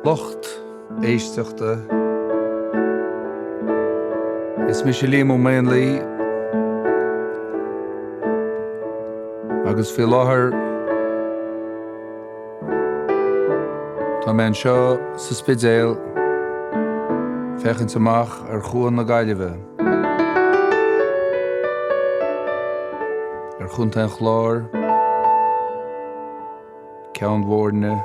Lucht éisteachta, Is mise Liam Ó Maonlaí agus faoi láthair tá mé anseo sa Spidéal féachaint amach ar Chuan na Gaillimhe, ar Chontae an Chláir, Ceann Bhoirne.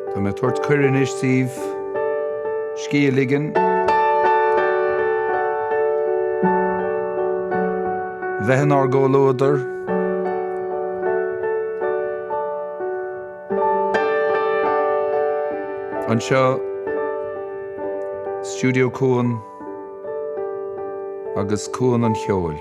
Tá mé ag tabhairt cuireadh anois daoibh scíth a ligean, bheith inár gcomhluadar. Anseo, Stiúideo Cuan agus Cuan an Cheoil.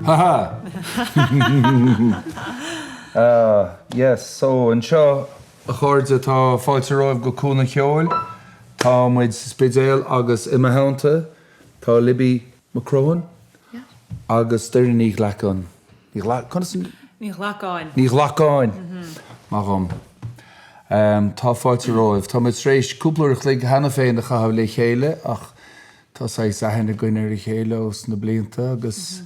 Ha ha! Ah, yes, so anseo, a chairde, tá fáilte romhaibh go Cuan an Cheoil. Tá muid sa Spidéal agus i mo theannta tá Libby McCrohan agus Doireann Ní Ghlacáin. Ní Ghlac, conas an. Ní Ghlacáin. Ní Ghlacáin! Maith dhom. Tá fáilte romhaibh. Tá muid tar éis cúpla uair a chloig cheana féin a chaitheamh le chéile ach tá saghas aithne againn ar a chéile ós na blianta agus.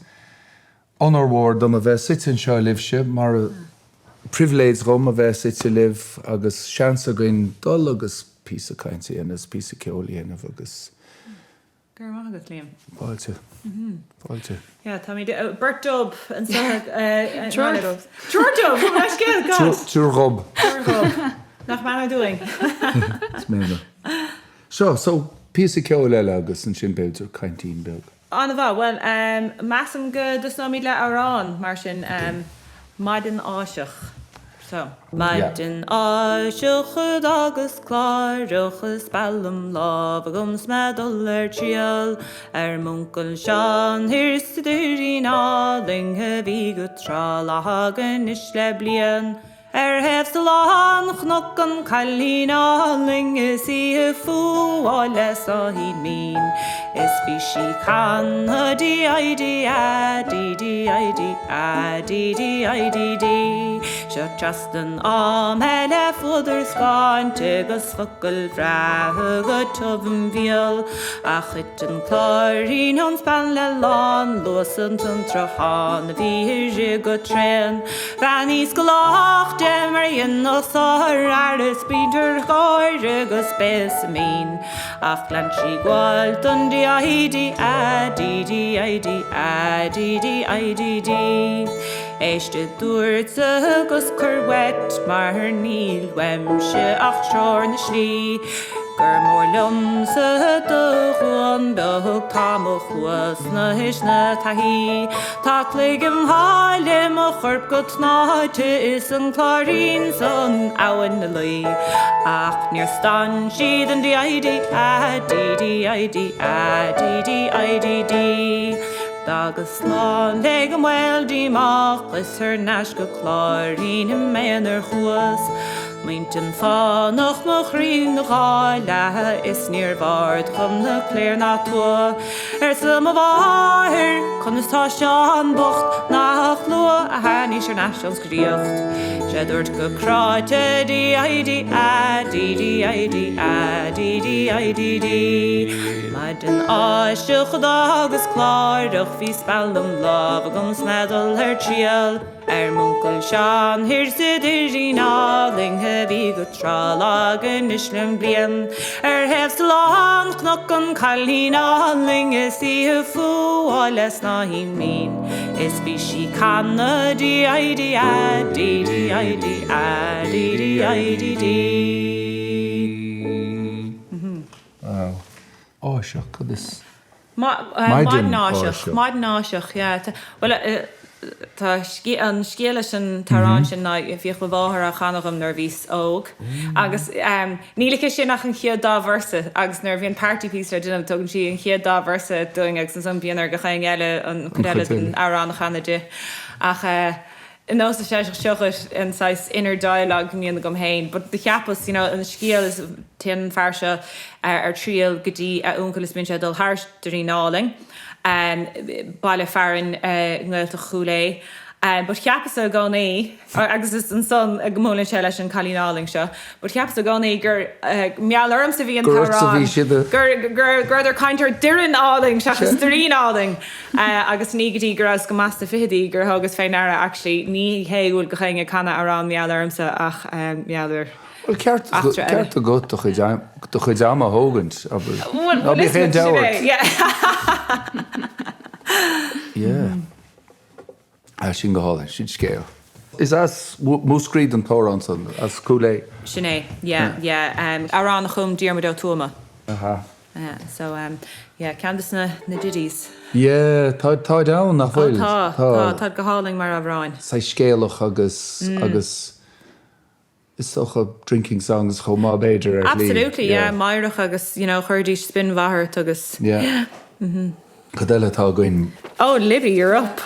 Onóir mhór dom a bheith suite anseo libhse, mar pribhléid dhom a bheith suite libh agus seans againn dul agus píosa cainte a dhéanamh is píosa ceoil a dhéanamh agus. Go raibh maith agat, Liam. Fáilte. Fáilte. Yeah, táimid beirt dub anseo. Triúr dub. Triúr dub! Ó, leithscéal, God! Triúr dhub. Triúr dhub. Nach méanar dúinn. Is méanar. Seo, so, píosa ceoil eile agus ansin b'fhéidir caintín beag. An-mhaith. Bhuel, measaim go dtosnóimid le amhrán, mar sin, Maidin Áiseach. So. Maidin Áiseach d'fhágas Cláireach is speal im lámh agam 's mé dul ar triall ar m'uncail Seán thiar sa Doirín Álainn a bhí go Trá Lag anois le bliain. Ar thaobh salach an chnoc an cailín álainn is í ag fuáil le snáithín mín is bhí sí canadh D I D A D D I D A D D I D D Seo trasna an am le fuadar 's cáinte agus focail bhreátha go tiubh im bhéal ach thit an cláirín ón speal le lánluas an tsruthán a bhí ag rith go tréan Bheannaíos go lách di mar a dhéanfadh sárfhear is b'fhiontar gáire agus béasa mín ach lean sí gabháil don D I D A D D I D A D D I D D. Éist a dúrtsa agus cuir uait mar níl uaimse ach treoir na slí gur mór liomsa do ghuan beag tá mo chluas théis na taithí. Tá cloigeann thall i mo chorp go tnáite is an cláirín san abhainn 'na luí ach níor stán sí den D I D A D D I D A D D I D D. D'fhágas slán léi go maol díomách is thar n-ais go Cláirín im aonar chuas. M'intinn fánach, mo chroí 'na dhá leath is níorbh ard dhom na cléir ná tuath. Arsa mo mháthair, Conas tá Seán bocht nach luath a tháinís thar n-ais ón scolaíocht? 'Sé dúirt go cráite D I D A D D I D A D D I D D. Maidin Áiseach d'fhágas Cláireach bhí speal im lámh agam 's mé dul ar triall. Ar m'uncail Seán thiar sa Doirín Álainn a bhí go Trá Lag anois le bliain. Ar thaobh salach an chnoc an cailín álainn is í ag fuáil le snáithín mín is bhí sí canadh D I D A D D I D A D D I D D. Wow. Áiseach, cad is. Maidin Áiseach. Maidin Áiseach, yeah. Bhuel, tá an scéal leis an t-amhrán sin ná bhíodh mo mháthair á chanadh dhom nuair a bhíos óg agus níl aici sin ach an chéad dá véarsa agus nuair a bhíonn party piece le déanamh tugann sí an chéad dá véarsa dúinn agus ansan bíonn ar gach éinne eile an chuid eile den amhrán a chanadh di. Ach nós is seo dhuit an saghas inner dialogue a mbíonn agam féin. But do cheapas, you know, an scéal is téann an fear seo ar triall go dtí a uncail is bíonn sé ag dul thar Doirín Álainn, baile fearainn i nGaeltacht Chúil Aodha. But cheapas-sa i gcónaí, agus is ansan go mbuaileann sé leis an cailín álainn seo, but cheapas-sa i gcónaí gur mar gheall ormsa a bhí an t-amhrán, gur go rabhadar ag caint ar Doireann Álainn seachas Doirín Álainn. Agus ní go dtí go rabhas go maith sna fichidí gur thógas fé ndeara actually ní hé go bhfuil gach éinne ag canadh amhrán mar gheall ormsa ach mar gheall ar Bhuel ceart eachtra eile. Ceart agat do chuid do chuid ama a thógaint, abair. Bhuel Ná bíodh aon sin dabht é, ort. yeah. Yeah. Ah, sin go hálainn, sin scéal. Is as Múscraí don t-amhrán san, as Cúil Aodha. Sin é, yeah, yeah. Amhrán a chum Diarmuid Ó Tuama. Aha. Yeah, so um, yeah, ceann de na, na ditties. Yeah, tá, táid ann, nach Ó bhfuil? tá, tá, táid go hálainn mar amhráin. Saghas scéalach agus, agus is dócha drinking songs chomh maith b'fhéidir ar shlí. Absolutely, yeah, meidhreach agus, you know, chuiridís spin mhaith ort agus, Yeah. Cad eile atá againn? Oh, Libby, you're up!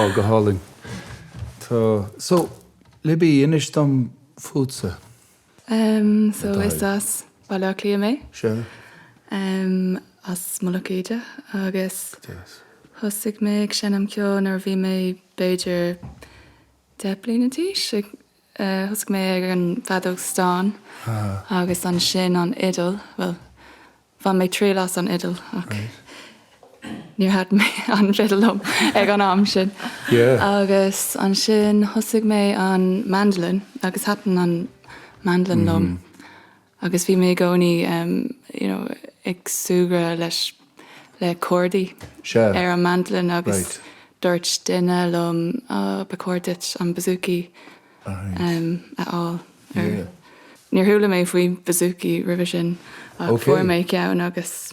Ó, go hálainn. Tá, so, Libby, inis dom fútsa. Em, so is as Baile Átha Cliath mé. Sea. Em, as Mullach Íde agus Go deas. thosaigh mé ag seinm ceoil nuair a bhí mé b'fhéidir 10 bliana d'aois. Thosaigh mé ar an bhfeadóg stáin agus ansin an fhidil, bhuel, bhain mé triail as an fhidil ach níor thaitin an fhidil liom ag an am sin. Agus ansin thosaigh mé an mandolin agus thaitin an mandolin liom Agus bhí mé i gcónaí you know ag súgradh leis le cordaí ar an mandolin agus dúirt duine liom oh ba chóir duit an bouzouki a fháil. Níor chuala mé faoi bouzouki roimhe sin ach fuair mé ceann agus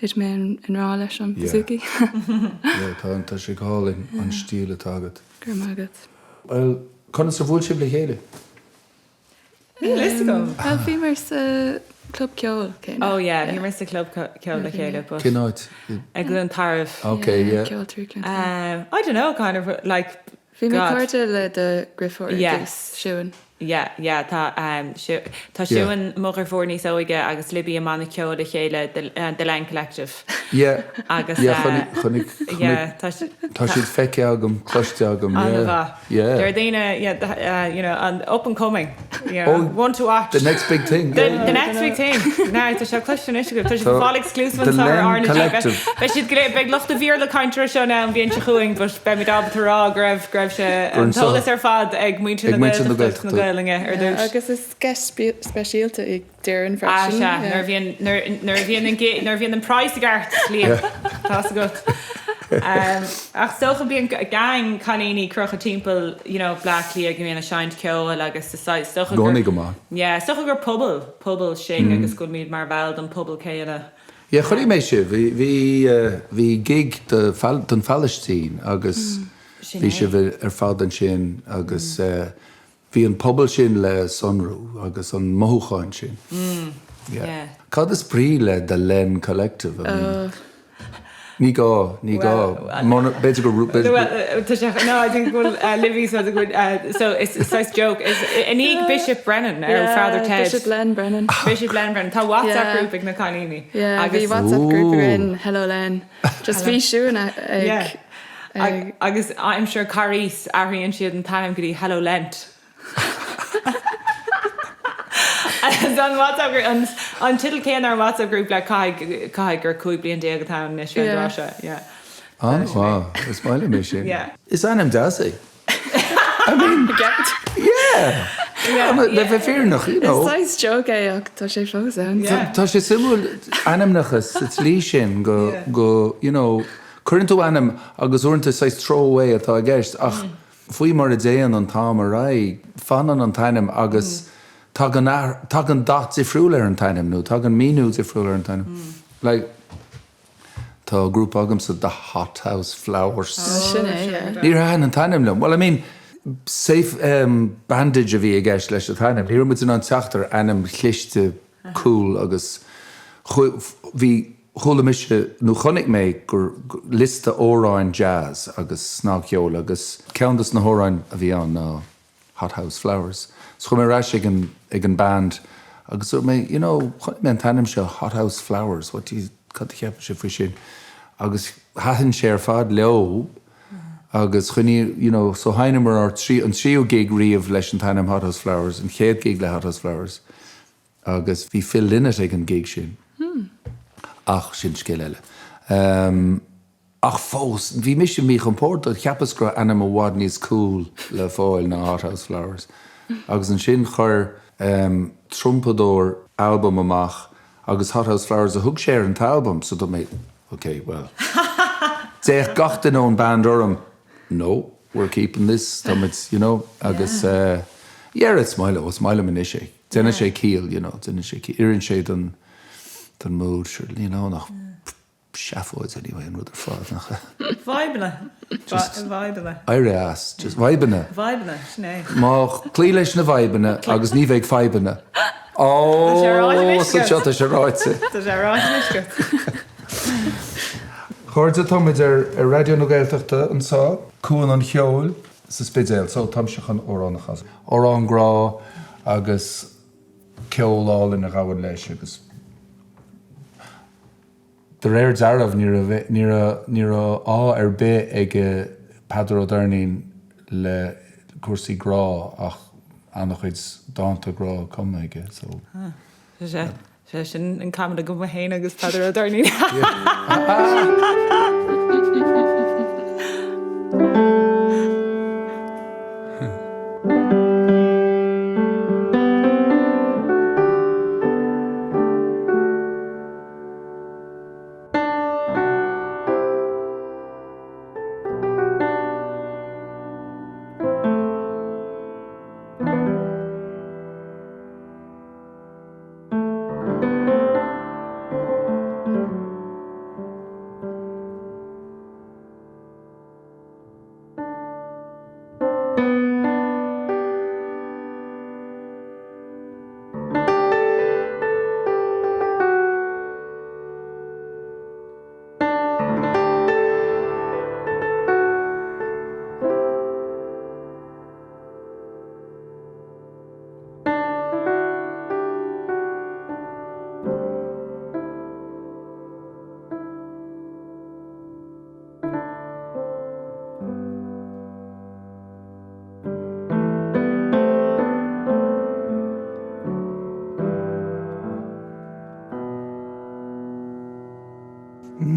thit mé i ngrá leis an bouzouki. Yeah, tá, tá sé go hálainn an stíl atá agat. Go raibh maith agat. Bhuel, conas a bhuail sibh le chéile? Níl a fhios agam. Bhuel, bhíomar sa club ceoil céanna. Oh yeah, bhíomar sa club ceoil le chéile but. Cén áit? I gCluain Tarbh. Okay, yeah. Ceoltóirí Chluain Tarbh. I don't know, kind of like. Bhí mé cairde le do dheirfiúr ar dtús, Siún. Yeah, yeah, tá tá Siún, mo dheirfiúr níos óige agus Libby i mbanna ceoil le chéile, The Len Collective. Yeah, Agus yeah, chonaic, chonaic, yeah, tá tá siad feicthe agam, cloiste agam, yeah. An-mhaith. Yeah. Deir daoine, yeah, you know, an up and coming, you know, one to watch. The next big thing. The, the next big thing. Now, tá sé cloiste anois agaibh. Tá sé fáil exclusive anseo ar R na G. Beidh siad go léir, beidh lucht an Bhéarla ag caint air seo now an bhliain seo chugainn, but beimid ábalta a rá go raibh, go raibh sé an t-eolas ar fad ag muintir na Gaeltachta agus na Gaelainne ar dtús. Agus is guest speisialta í Doireann freisin. Ah sea, nuair a bhíonn, nuair a bhíonn an, nuair a bhíonn an praghas i gceart, Liam, tá's agat. Ach is dócha bíonn gang cailíní crochta timpeall, you know, Bleá Cliath go mbíonn ag seinnt ceoil agus is dócha gur, Gcónaí go maith. yeah, is dócha gur pobal, pobal sinn agus go bhfuilimid mar bhall den pobal céanna. Yeah, chonaic mé sibh, bhí, bhí, bhí gig do, don Phalaistín agus bhí sibh ar fad ansin agus Bhí an pobal sin le sonrú agus an mothúcháin sin. Yeah. Cad is brí le The Len Collective? I mean, ní gá, ní gá. B'fhéidir gur, b'fhéidir gur. Well, tá sé, no, I think go bhfuil Libby so go bhfuil, so is saghas joke, is i ndiaidh Bishop Brennan ar Father Ted. Bishop Len Brennan. Bishop Len Brennan. Tá WhatsApp group ag na cailíní. Yeah, bhí WhatsApp group againn, Hello Len. Just bhí Siún ag. Agus aimsir Carghais, athraíonn siad an t-ainm go dtí Hello Lent. An WhatsApp group, an teideal céanna ar an WhatsApp group le caithfidh, caithfidh gur 15 bliain atá ann anois, bheith ag rá seo, yeah. An-mhaith, is maith liom é sin. Yeah. Is ainm deas é. I mean, yeah! Le bheith fírinneach, you know. Is saghas joke é ach tá sé fós ann. Tá sé suimiúil ainmneacha sa tslí sin go, go, you know, cuireann tú ainm agus uaireanta saghas throwaway atá i gceist ach faoi mar a dtéann an t-am ar aghaidh, fanann an t-ainm agus tagann, tagann dath difriúil ar an t-ainm nó tagann míniú difriúil ar an t-ainm. Like. Tá grúpa agamsa The Hothouse Flowers. Sin é, yeah. Níor thaitin an t-ainm liom. Well, I mean, safe bandage a bhí i gceist leis an t-ainm. Ní raibh muid in ann teacht ar ainm chliste cool agus bhí, chuala mise, nó chonaic mé gur liosta amhráin jazz agus snagcheoil agus ceann dos na hamhráin a bhí ann ná Hothouse Flowers. So chuaigh mé ar ais ag an, ag an band agus dúirt mé, you know, chonaic mé an t-ainm seo, Hothouse Flowers, what do you, cad a cheapann sibh faoi sin? Agus thaitin sé ar fad leo agus choinnigh, you know, so sheinneamar ár trí, an tríú gig riamh leis an t-ainm Hothouse Flowers, an chéad gig le Hothouse Flowers agus bhí Phil Lynott ag an gig sin. Ach sin scéal eile. Ach fós, bhí mise míchompordach, cheapas go raibh ainm i bhfad níos cool le fáil ná Hothouse Flowers. Agus ansin chuir trumpadóir albam amach agus Hothouse Flowers a thug sé ar an t-albam, so dúirt mé, ok, well. D'fhéach gach duine ón band orm, no, we're keeping this, tá muid, you know, agus yeah, is maith liom, is maith liom anois é. Déanann sé ciall, you know, déanann sé ciall, oireann sé don, don mood, sure, you know, nach. Seafóid anyway an rud ar fad, nach ea? Fadhbanna. Fadhbanna. Éirigh as. Just fadhbanna. Fadhbanna, sin é. Má cloí leis na fadhbanna agus ní bheidh fadhbanna. Ó, Tá sé ráite anois agat. Tá sé ráite. Tá sé ráite anois agat. A chairde, táimid ar Raidió na Gaeltachta anseo, Cuan an Cheoil sa Spidéal. So, táimse chun amhrán a chasadh. Amhrán grá agus ceol álainn a ghabhann leis agus de réir dealraimh ní raibh ní raibh ní raibh ádh ar bith ag Peadar Ó Doirnín le cúrsaí grá ach an-chuid dánta grá cumtha aige so. Sea, sea, sin an common agam mé féin agus Peadar Ó Doirnín.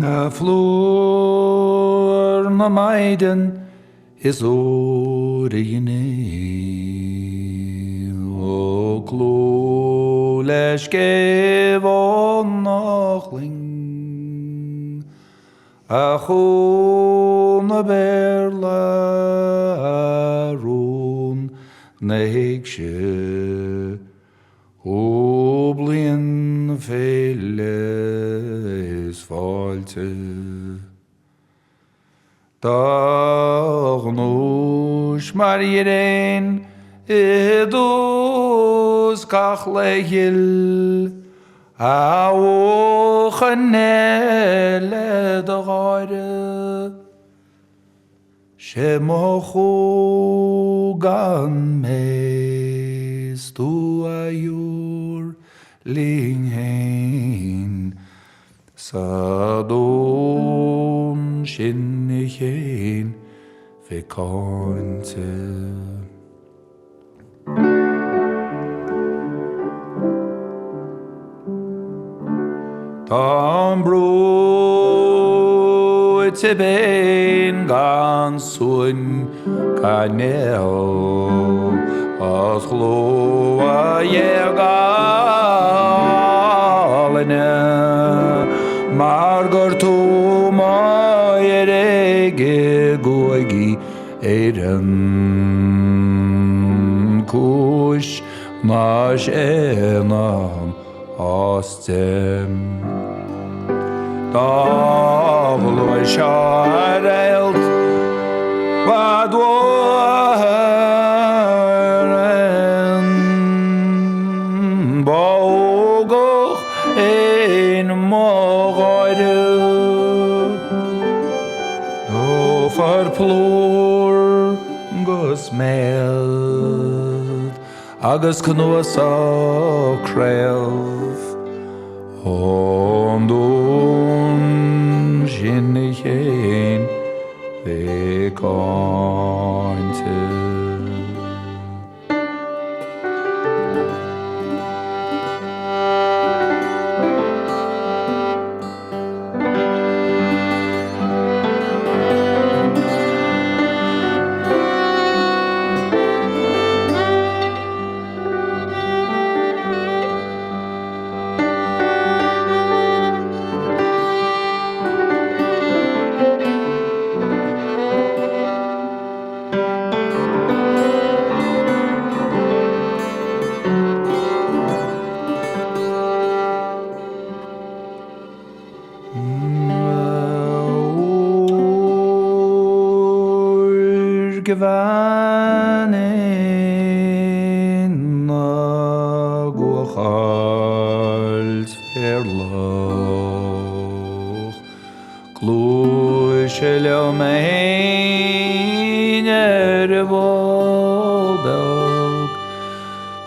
A phlúr na maighdean is úire ghné, Ó clú le scéimh óna chloigne, A chúnamh Béarla, a rún na héigse, Ó bliain féile is fáilte Do ghnúis mar ghréin i dtús gach lae ghil, A mhúchann é le do gháire. 'Sé mo chú gan mé 's tú a ghiúirlín fhéin sa dún sin i gcéin mhic cáinte. Táim brúite binn gan suan gan néal As clú a ghéag álainne Mar gur tú mo éirigh i gcúigí Éireann cúis ná séanaim as dem. Dá ghluaiseá a réalt fad uair Ba ógach in mo gháire. Dófar plúr 'gus malt agus cnuasach craobh ón dún sin i gcéin mhic cáinte. Uair go bhean ina guachailt féarlach.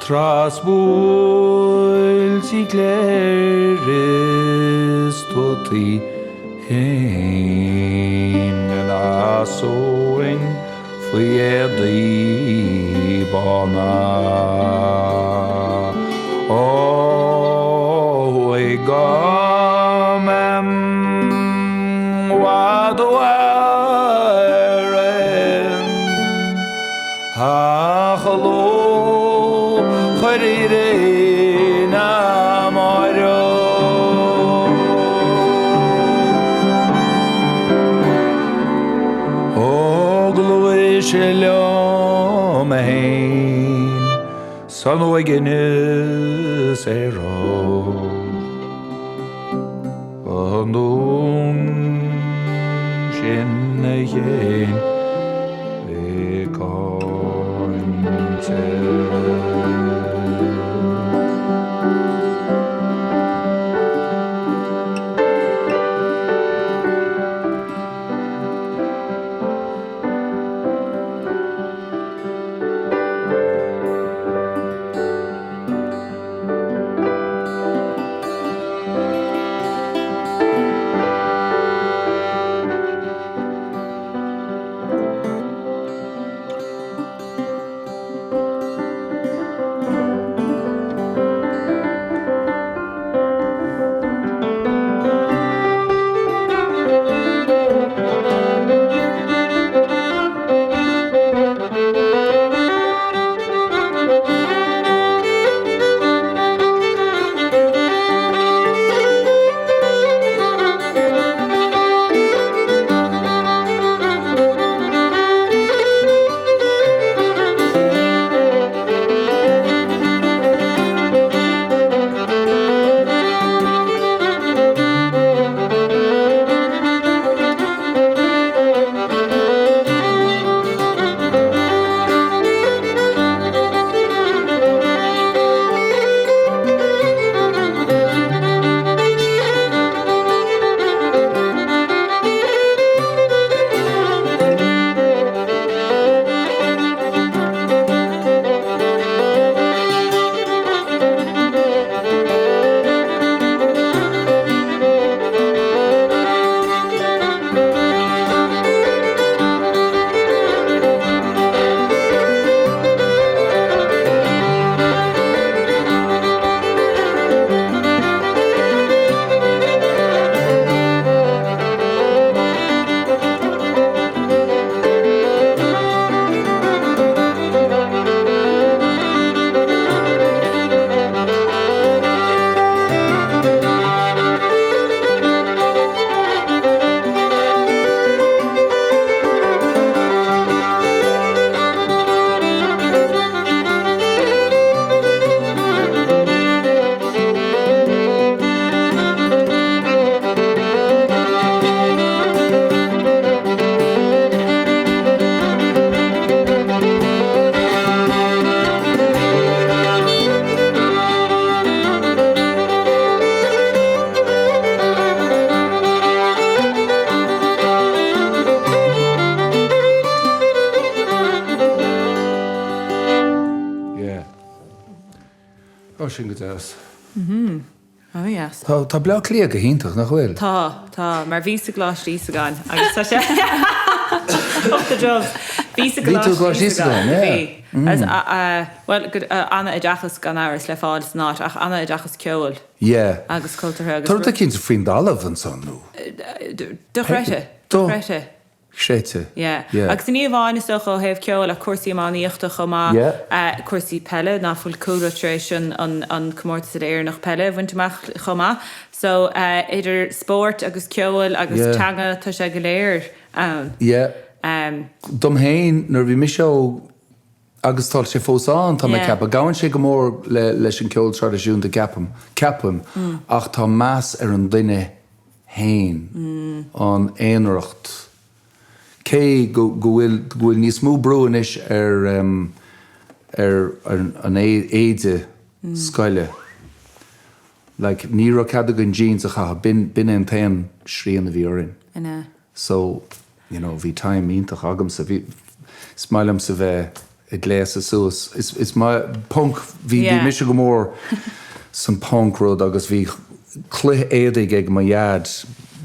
Trasbhuailtí cléir is totaí féin ina asóin faoi éadaí bána. Ó thuaidh go mbeim bhfad uaidh Ach lúcháir na máire. Ó gluais liom fhéin san uaigneas aerach An dún sin a chéin Mhic Cáinte. Yeah. Ó, sin go deas. Mhm. Ana-dheas. Tá, tá Bleá Cliath go hiontach, nach bhfuil? Tá, tá, mar bhíos i gColáiste Íosagáin agus tá sé Up the drums! Bhíos i Bhí tú i gColáiste gColáiste Íosagáin, Íosagáin, yeah. bhí. Agus, bhuel, go, ana-oideachas gan amhras le fáil san áit ach ana-oideachas ceoil Yeah. agus cultúrtha agus Tá rud eicínt faoin dtalamh ansan, nó? Dochreidte, dochreidte. Chreidte. Yeah. Yeah. Agus ní amháin is dócha ó thaobh ceoil ach cúrsaí iománaíochta chomh maith. Yeah. Cúrsaí peile, ná fuil Cúlra tar éis an an an comórtas uile-Éireannach peile a bhaint amach chomh maith. So idir spóirt agus ceol agus Yeah. teanga tá sé go léir ann. Yeah. Um. Dom féin, nuair a bhí mise óg, agus tá sé fós ann, tá mé ag Yeah. ceapadh, gabhann sé go mór le leis an ceol traidisiúnta ceapaim, ceapaim, ach tá meas ar an duine fhéin, an aonaracht. Cé go go bhfuil go bhfuil níos mó brú anois ar ar an éide scoile. Like, ní raibh cead againn jeans a chaitheamh, b'in b'in é an t-aon srian a bhí orainn. An ea? So, you know, bhí time iontach agamsa, bhí, is maith liomsa bheith. Ag gléasadh suas. Is maith punk, bhí bhí mise go mór san punk rud agus bhí culaith éadaigh ag mo dhaid,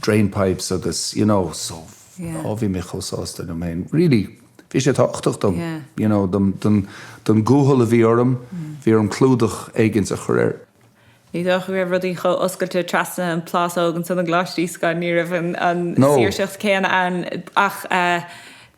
drainpipes agus you know so á bhí mé chomh sásta liom féin. Really bhí sé tábhachtach dom you know don don don gcúthail a bhí orm, bhí orm clúdach éigint a chur air. Ní dócha go raibh rudaí chomh oscailte trasna an plásóg ansan i gColáiste Íosagáin, ní raibh an saoirseacht céanna ann ach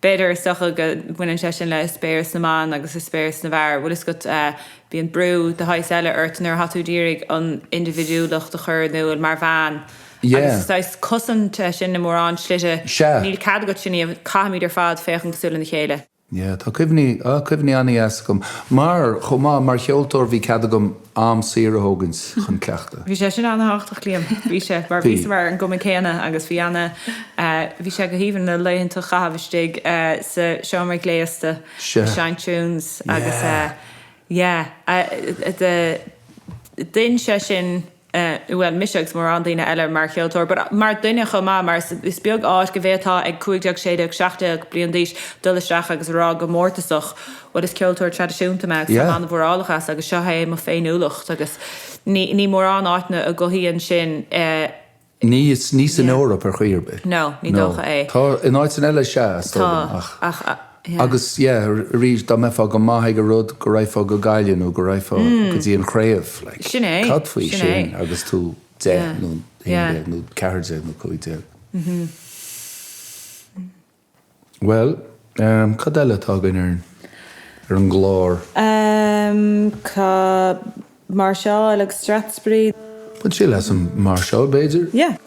b'fhéidir is dócha go mbaineann sé sin le heispéireas na mban agus eispéireas na bhfear. Bhfuil fhios agat, bíonn brú de shaghas eile ort nuair atá tú ag iarraidh an indibhidiúlacht a chur in iúl mar bhean agus is saghas cosaint é sin i mórán slite. Níl cead agat sin a dhéanamh, caithfimid ar fad féachaint cosúil lena chéile. Yeah, tá cuimhní, ah, cuimhní an-dheas agam. Mar, chomh maith, mar cheoltóir bhí cead agam am saor a thógaint chun cleachtadh. Bhí sé sin an-thábhachtach, Liam. Bhí sé, mar bhíosamar ar an gcuma céanna agus bhí ana, eh, bhí sé go haoibhinn na laethanta a chaitheamh istigh eh, sa seomra gléasta, ag seinnt tunes agus eh, yeah, eh, de, dhein sé sin, bhuel, mise agus mórán daoine eile mar cheoltóir, but mar dhuine chomh maith, mar is beag áit go bhféadfá ag 15, 16, 17 bliain d'aois dul isteach agus a rá go mórtasach, bhuel, is ceoltóir traidisiúnta mé agus táim an-mhórálach as agus seo é mo féiniúlacht agus ní, ní mórán áiteanna a gcothaíonn sin. Ní, ní san Eoraip ar chaoi ar bith. No, ní dócha é. Tá, in áiteanna eile sea, is dóigh liom, ach. Tá, ach, yeah. Agus, yeah, arís, dá mbeifeá go maith ag an rud, go raghfá go Gaillimh nó go raghfá go dtí an chraobh, like. Sin é, Cad faoi sin é. sin agus tú 10 nó 11 nó 14 nó 15? Bhuel, cad eile atá againn ar ar an gclár? Tá máirseáil agus Strathspey. Bain triail as an máirseáil, b'fhéidir? Yeah.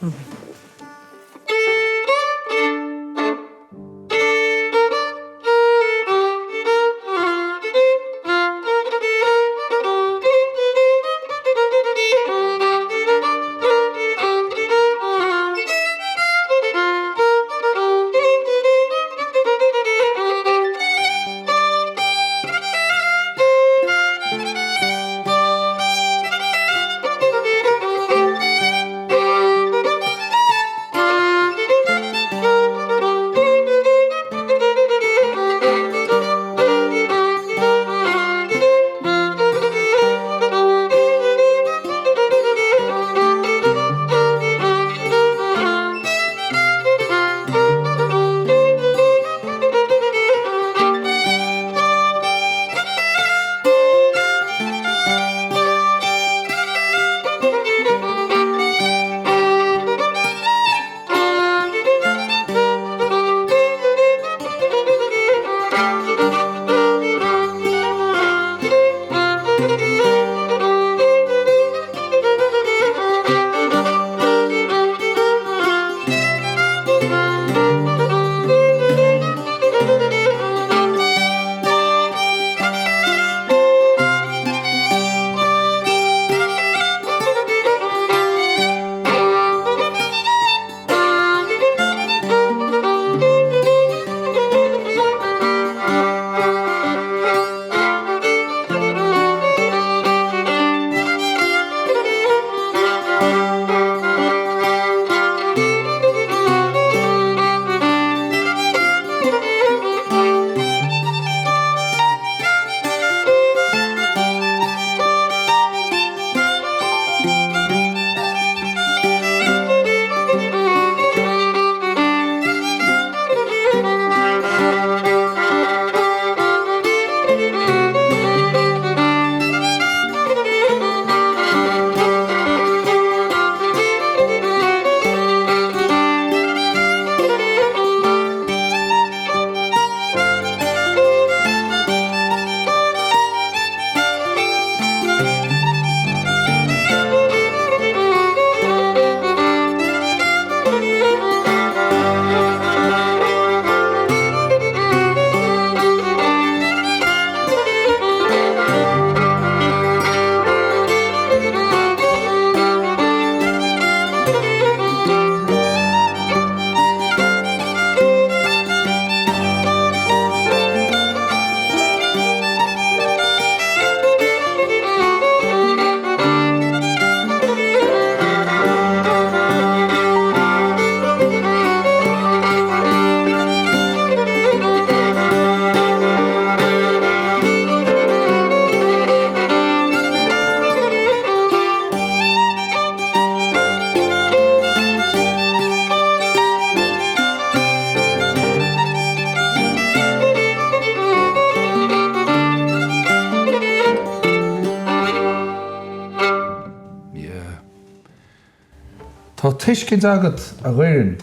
Tá tuiscint agat, a Dhoireann.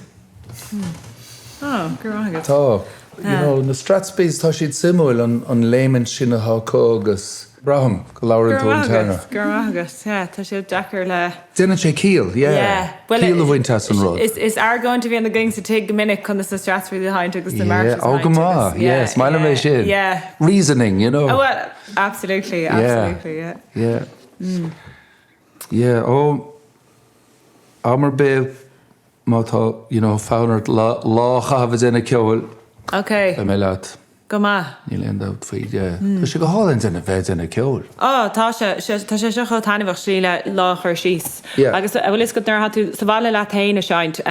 Oh, go raibh maith agat. Tá. You know, na Strathspeys, tá siad suimiúil, an léimint sin atá acu agus braithim go labhrann tú an teanga. Go raibh maith agat, yeah, tá sé deacair le. Déanann sé ciall, yeah. Ciall a bhaint as an rud. Is argóint a bhíonn againn sa tigh go minic conas na Strathspeys a sheinnt agus na Marches a sheinnt. Oh, go maith, yeah, is maith liom é sin. Yeah. Reasoning, you know. Oh, well, absolutely, absolutely, yeah. Yeah. Yeah, oh, am ar bith má tá, you know, fonn ort lá a chaitheamh ag déanamh ceoil, Ok. beidh mé leat. Go maith. Níl aon dabht faoi, yeah. Tá sé go hálainn déanamh, bheith ag déanamh ceoil. Oh, tá sé, tá sé seo chomh taitneamhach, slí le lá a chur síos. Yeah. Agus an bhfuil fhios agat nuair atá tú sa bhaile leat féin ag seinnt,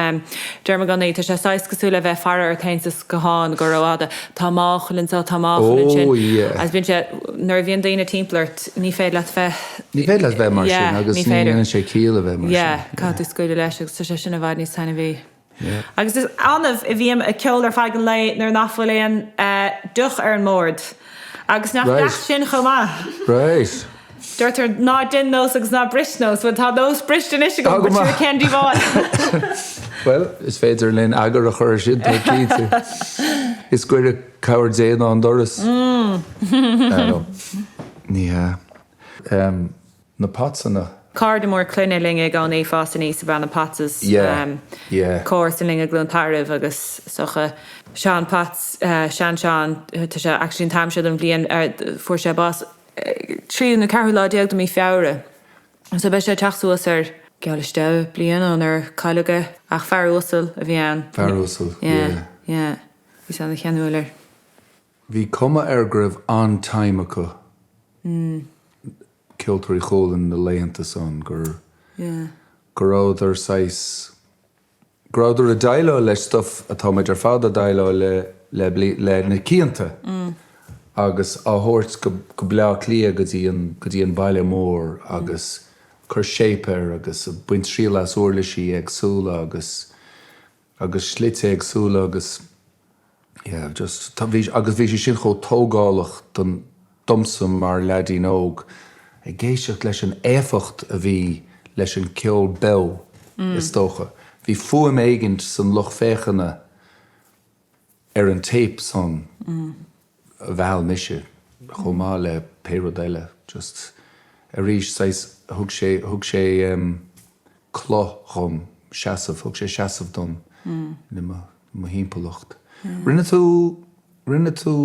deirim i gcónaí, tá sé saghas cosúil le bheith ag faire ort féin sa scáthán go rófhada. Tá máchail anseo, tá máchail ansin. Oh, yeah. Agus bíonn sé, nuair a bhíonn daoine timpeall ort, ní féidir leat bheith. Ní féidir leat bheith mar sin agus ní dhéanann sé ciall a bheith mar sin. Yeah, caithfidh tú scaoileadh leis agus tá sé sin i bhfad níos taitneamhaí. Yeah. Agus is annamh a bhím ag ceol ar feadh an lae nuair nach bhfuil aon deoch ar an mbord. Agus nach Right. leat sin chomh maith. Right. Deirtear ná déan nós agus ná bris nós. Bhuel tá nós briste anois agam, Tá go but sure maith. cén díobháil. Bhuel, is féidir linn eagar a chur ar sin, tá cinnte. Is gaire cabhair Dé ná an doras. I know. Ní hea. Na Pottsanna. Cairde mór clainne linn i gcónaí, ag fás aníos ab ea na Potts. Yeah, yeah. Comharsan linn i gCluain Tarbh agus is dócha Seán Potts, sean Seán, tá sé actually an t-am seo den bhliain, fuair sé bás tríú nó ceathrú lá déag de mí Feabhra. So beidh sé ag teacht suas ar geall leis 10 bliana ónar cailleadh é. Ach fear uasal a bhí ann. Fear uasal, Yeah, yeah. yeah. Bhí sé ana cheanúil air. Bhí cuma air go raibh an-time acu, Ceoltóirí Chualann na laethanta san, gur, go rabhadar saghas, go rabhadar ag déileáil le stuff atá muid ar fad ag déileáil le le le na cianta agus á thabhairt go go Bleá Cliath go dtí an go dtí an baile mór agus cur shape air agus baint triail as uirlisí éagsúla agus agus slite éagsúla agus yeah just tá bhí agus bhí sé sin chomh tógálach don domsa mar leaidín óg ag éisteacht leis an éifeacht a bhí leis an ceol beo is dócha. Bhí fuaim éigint san lucht féachana ar an téip san a mheall mise chomh maith le pé rud eile just arís saghas thug sé thug sé cloch dhom seasamh thug sé seasamh dom i mo mo thimpeallacht. Rinne tú rinne tú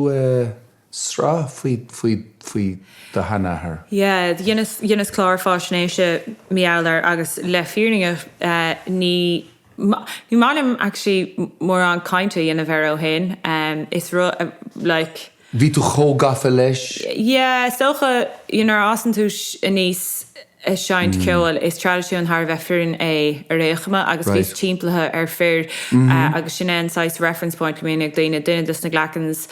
sraith faoi faoi faoi do sheanathair? Yeah dheineas dheineas clár fáisnéise mar gheall air agus le fírinne ní Ní maith liom actually mórán cainte a dhéanamh air ó shin. Is rud like. Bhí tú chomh gafa leis? Yeah, is dócha, you know, nuair a fhásann tú aníos ag seinnt ceoil, is traidisiún thar a bheith fireann é ar aon chuma agus bhíos timpeallaithe ar fir agus sin é an saghas reference point go mbíonn ag daoine, duine dos na Glacans,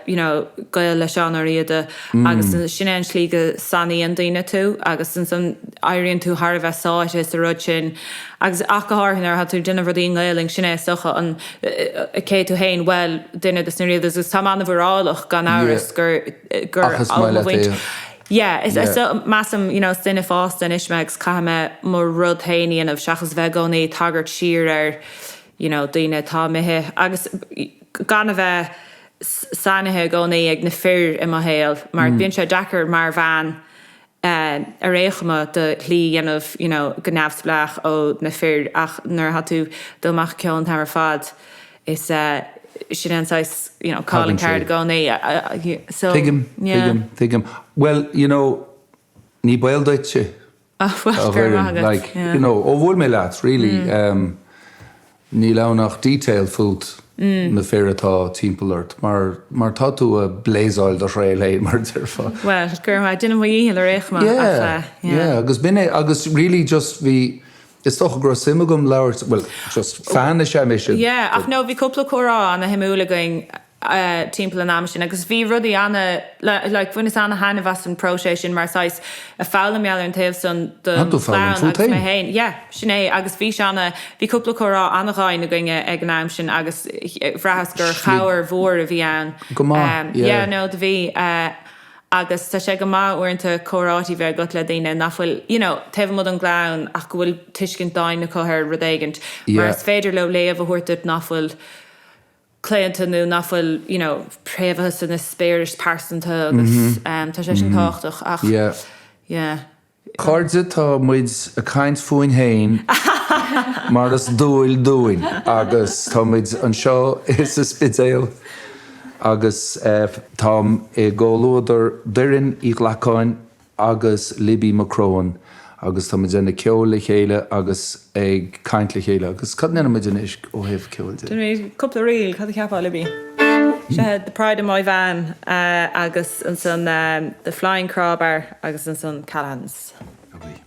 you know, gaol le Seán Ó Riada agus sin é an tslí go sainíonn daoine tú agus ansan éiríonn tú thar a bheith sáite sa rud sin Agus ach go háirithe nuair atá tú ag déanamh rudaí i nGaelainn, sin é is dócha an cé tú féin, bhuel, duine dos na Riadas agus táim an-mhórálach gan amhras gur gur Ach is maith leat é. Yeah, is is measaim, you know, is duine fásta anois mé agus caithfidh mé mo rud féin a dhéanamh seachas a bheith i gcónaí ag tagairt siar ar, you know, daoine atá imithe agus gan a bheith sainithe i gcónaí ag na fir i mo shaol mar bíonn sé deacair mar bhean ar aon chuma do shlí a dhéanamh you know go neamhspleách ó na fir ach nuair atá tú ag dul amach ag ceol an t-am ar fad is sin é an saghas you know calling card i gcónaí so Tuigim, yeah. tuigim, tuigim. Bhuel, you know, ní baol duitse Ah bhuel, a go raibh maith Dhoireann, agat, like, yeah. you know, ó bhuail mé leat, really, um, Níl ann ach detail fút, na fir atá timpeall ort, mar mar tá tú ag blazáil do thrail fhéin, mar a déarfá. Bhuel, go raibh maith, déanaim mo dhícheall ar aon chuma, ach Yeah, yeah. yeah, agus b'in é, agus really just bhí, is dócha go raibh suim agam labhairt, bhuel, just fan is ea mise. Yeah, ach no, bhí cúpla comhrá ana-shuimiúil againn timpeall an ama sin agus bhí rudaí ana, like, bhaineas ana-thaitneamh as an próiseas sin mar saghas ag foghlaim mar gheall ar an taobh san den chlann agus mé féin. Yeah, sin é agus bhí sé ana, bhí cúpla comhrá ana-dhoimhin againne ag an am sin agus bhraitheas gur chabhair mhór a bhí ann. Go maith, yeah. Yeah, no, do bhí. Agus tá sé go maith uaireanta comhráití bheith agat le daoine nach bhfuil, you know, taobh amuigh den gclann ach go bhfuil tuiscint domhain acu ar rud éigint mar is féidir leo léamh a thabhairt duit nach bhfuil claonta nó nach bhfuil, you know, préamhaithe san eispéireas pearsanta agus tá sé sin tábhachtach ach yeah. Cairde, tá muid ag caint fúinn féin mar is dual dúinn agus tá muid anseo sa Spidéal agus táim i gcomhluadar Doireann Uí Ghlacáin agus Libby McCrohan agus tá muid ag déanamh ceoil le chéile agus ag caint le chéile agus cad a ndéanfaidh muid anois ó thaobh ceoil de? Déanfaimid cúpla ríl, cad a cheapfá Libby? Seo The Pride of Moyvane agus ansan The Flying Crowbar agus ansan Callahan's. Lovely.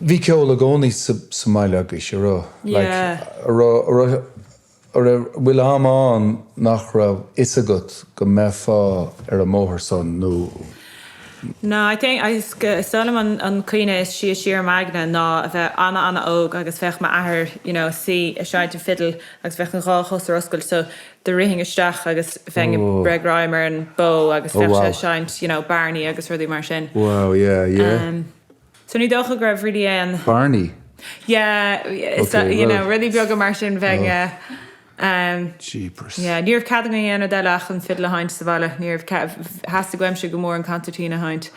Bhí ceol i gcónaí sa mbaile agaibh, an raibh? Like, an raibh, an raibh, an raibh, bhfuil am ann nach raibh fhios agat go mbeifeá ar an mbóthar san nó? No, I think, is dóigh liom an cuimhne is sia siar i m'aigne ná a bheith ana-ana-óg agus bheadh m'athair, you know, suí ag seinnt an fidil agus bheadh an dhá chos ar oscailt so do rithinn isteach agus bheinn ag breith greim ar an bó agus bheadh sé ag seinnt, you know, Barney agus rudaí mar sin. Wow, yeah, yeah. So ní dócha go raibh really aon. Barney? Yeah, you know, rudaí beaga mar sin bheinn Jeepers. Yeah, ní raibh cead againn aon rud eile ach an fidil a sheinnt sa bhaile. Ní raibh cead, theastaigh uaimse go mór an concertina a sheinnt.